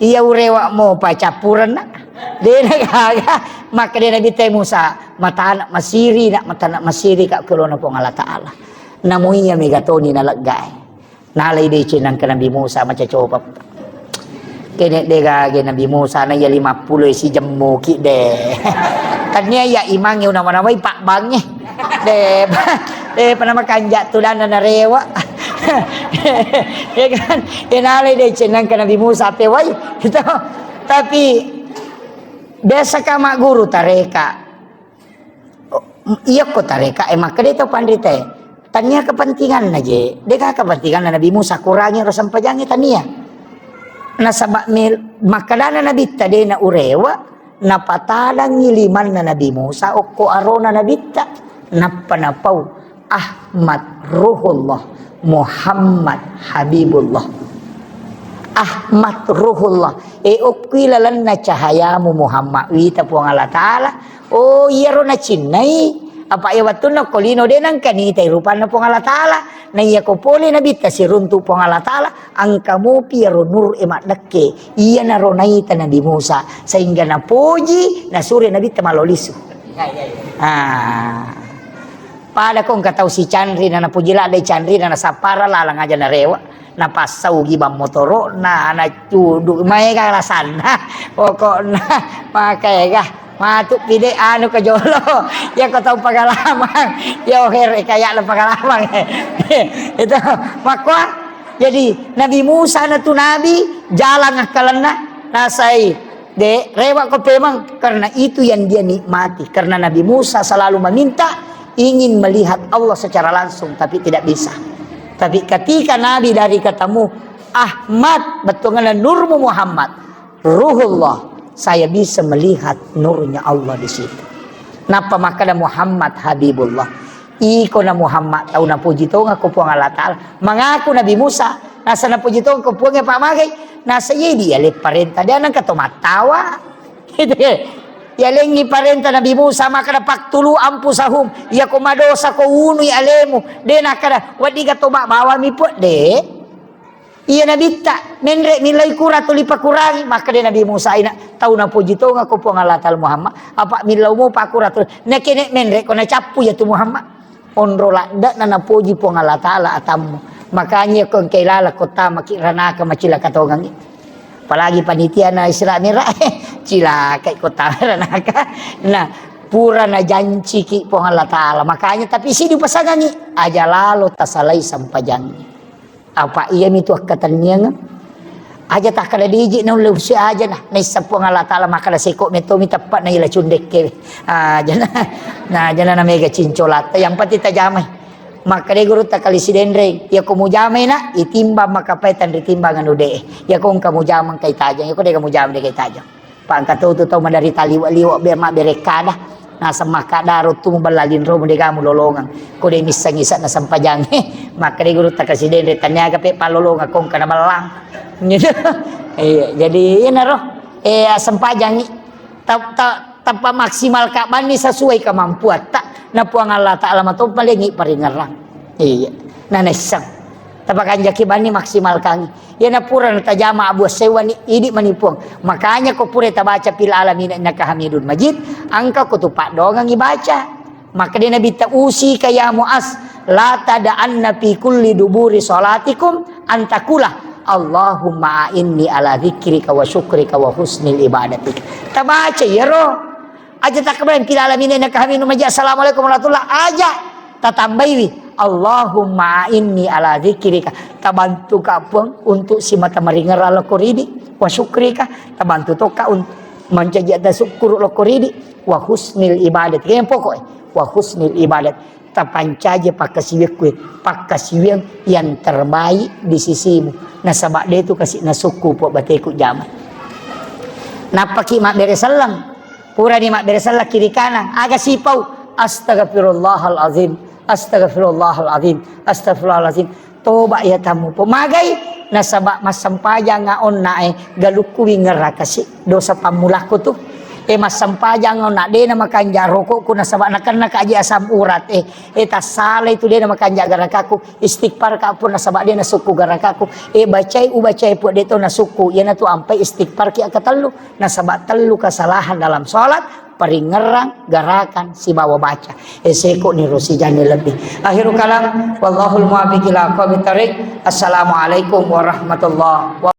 Iya urewa mopa cappurenna. Dena gaga. Makkeda Nabitta Musa, "Matana masiri, nak, matana masiri ka kelona Puang Allah Ta'ala." Namu iya mega toni naleggai. Nalai deceng nangka Nabi Musa macacopa. Kene de gage Nabi Musa na iya lima pulo si jemmuki de. Tania iya imange unama-namai pak bange. De, de pernah makanja tu dana narewa. Ya kan? Ya nalai deceng nangka Nabi Musa pe wai. Gitu. Tapi biasa ka mak guru tareka. Iya ko tareka e makkeda to panrita e. Tania kepentinganna je. Deka kepentinganna Nabi Musa kurangi ro sempajange tania. Nasaba mil-, makkedana Nabitta dena urewa, napatadangi limanna Nabi Musa okko arona Nabitta. Nappa napau, "Ahmad Ruhullah, Muhammad Habibullah." Ahmad Ruhullah. E okkui lalenna cahayamu Muhammad, wita Puang Allah Ta'ala. Oh, iyaro nacinnai. Apa iya wettunna ko lino de nangka nitai rupanna Puang Allah Ta'ala. Na iya ko pole Nabitta siruntu Puang Allah Ta'ala, engka mopi iyaro nur e maddekke. Iyanaro naita Nabi Musa, sehingga napoji, nasure Nabitta malolisu. Ah. Pada ko engka tau sicanri na napoji ladde canri na nasappara lalang aja narewa. Napassau gibang motoro'na, nacuduk, maega rasanna. Pokokna, makaega, matu pide anu ke jolo. Ya ko tau pagalamang, ya ohere kayak le pagalamang. Itu, makua, jadi Nabi Musa na tu nabi, jalang akkalenna, nasai. De, rewako pemang, karena itu yang dia nikmati. Karena Nabi Musa selalu meminta, ingin melihat Allah secara langsung, tapi tidak bisa. Tapi ketika Nabi dari katamu, "Ahmad, bettuanna nurmu Muhammad, Ruhullah, saya bisa melihat nurnya Allah di situ." Nappa makkeda Muhammad Habibullah. Iko na Muhammad tau napoji tonga ko Puang Allah Ta'ala. Mengaku Nabi Musa, nasa napoji tonga ko Puang e pamagai, nasa iye dia le parenta, dia nangka to mattawa. Gitu ya. Ya lengi parenta Nabi Musa, makkeda, "Paktulu ampusahum." Ya ko madosa ko unui alemu. De nakkeda, "Waddiga toba bawami pu." De. Iya Nabitta, menre millai kura tuli pakurangi, makkeda Nabi Musa ina, tau napoji tonga ko Puang Allah Ta'ala Muhammad, apa millau mo pakura tuli, nakene menre ko nacappu ya tu Muhammad, onro ladde na napoji Puang Allah Ta'ala atammu, makanya ko engkai lala ko tamaki ranaka macilaka tongangi, apalagi panitia na Isra Mi'raj, cilakai ko tama ranaka, nah pura najanciki Puang Allah Ta'ala, makanya tapi sidi pasangangi, aja lalo tasalai sampajangi. Apa iyami tu akkatenniangeng. Aja takkada diji naulle usse aja na. Naissa Puang Allah Ta'ala makkada seko metto mi teppa na ila cundekke. Aja na. Na aja na mega cincolatta. Yang penting tajamai. Makkada guru takkali sidenreng. Iya ko mujamai na, itimbang makapai tanri timbang anu de. Iya ko engka mujamang kai tajang. Iya ko dega mujamang de kai tajang. Pangka to tu tau maderita liwa-liwa be mabbere kada. Naseng makkada ro tu mubella linro mu dega mulolongeng. Ko de misseng isa na sempajange. Makkada guru takkasidenreng taniaga pe pallolongeng ko engka na bellang. Gitu. Iya, jadi iyanaro. Eh, sempajangi. Ta, ta, Tappa maksimalka banni sesuai kemampuatta, na Puang Allah Ta'ala matompa lengi paringerrang. Iya, na naisseng. Tappa kanjaki banni maksimalkangi. Iya, na pura natajama abu sewani, idi mani Puang. Makanya ko pura tabaca fil alamin innaka hamidun majid, angka ko tu paddoangengi baca. Maka dia Nabi ta usika ya Muaz, la tada'anna fi kulli duburi salatikum antakula Allahumma a'inni ala dzikrika wa syukrika wa husnil ibadatik. Tabaca iyaro. Aja takbal fil alamin innaka hamidun majid. Assalamualaikum warahmatullah. Aja tatambaiwi. Allahumma a'inni ala dzikrika. Tabantuka Puang untuk simata maringerrang lokko ridi. Wa syukrika. Tabantu tokka untuk mancaji ada syukur lokko ridi. Wa husnil ibadat. Yang pokok, wa husnil ibadat. Tapancaji pakkasiwiakku, pakkasiwiang yang terbaik di sisimu. Nasaba de tu kasi nasukku Puang bateku jaman. Nappaki mabbere selleng. Purani mabbere selleng kiri kanan, aga sipau? Astagfirullahalazim, astagfirullahalazim, astagfirullahalazim. Toba iya tamu po magai, nasaba massempajang onna e galukku wingerrakasi dosa pammulakku tu. E massempajang onna de na makanja rokokku nasaba nakenna kaji asam urat e. E tassala itu de na makanja garakaku. Istighfar ka pun nasaba de nasukku garakaku. E bacai ubacai pun de to nasukku. Iyana tu ampai istighfar ki akatellu. Nasaba tellu kesalahan dalam sholat, paringerrang, garakan, sibawa baca. E seko ni rosi jani lebih. Akhirul kalam, wallahul muwaffiq ila aqwamit thariq. Assalamualaikum warahmatullahi wabarakatuh.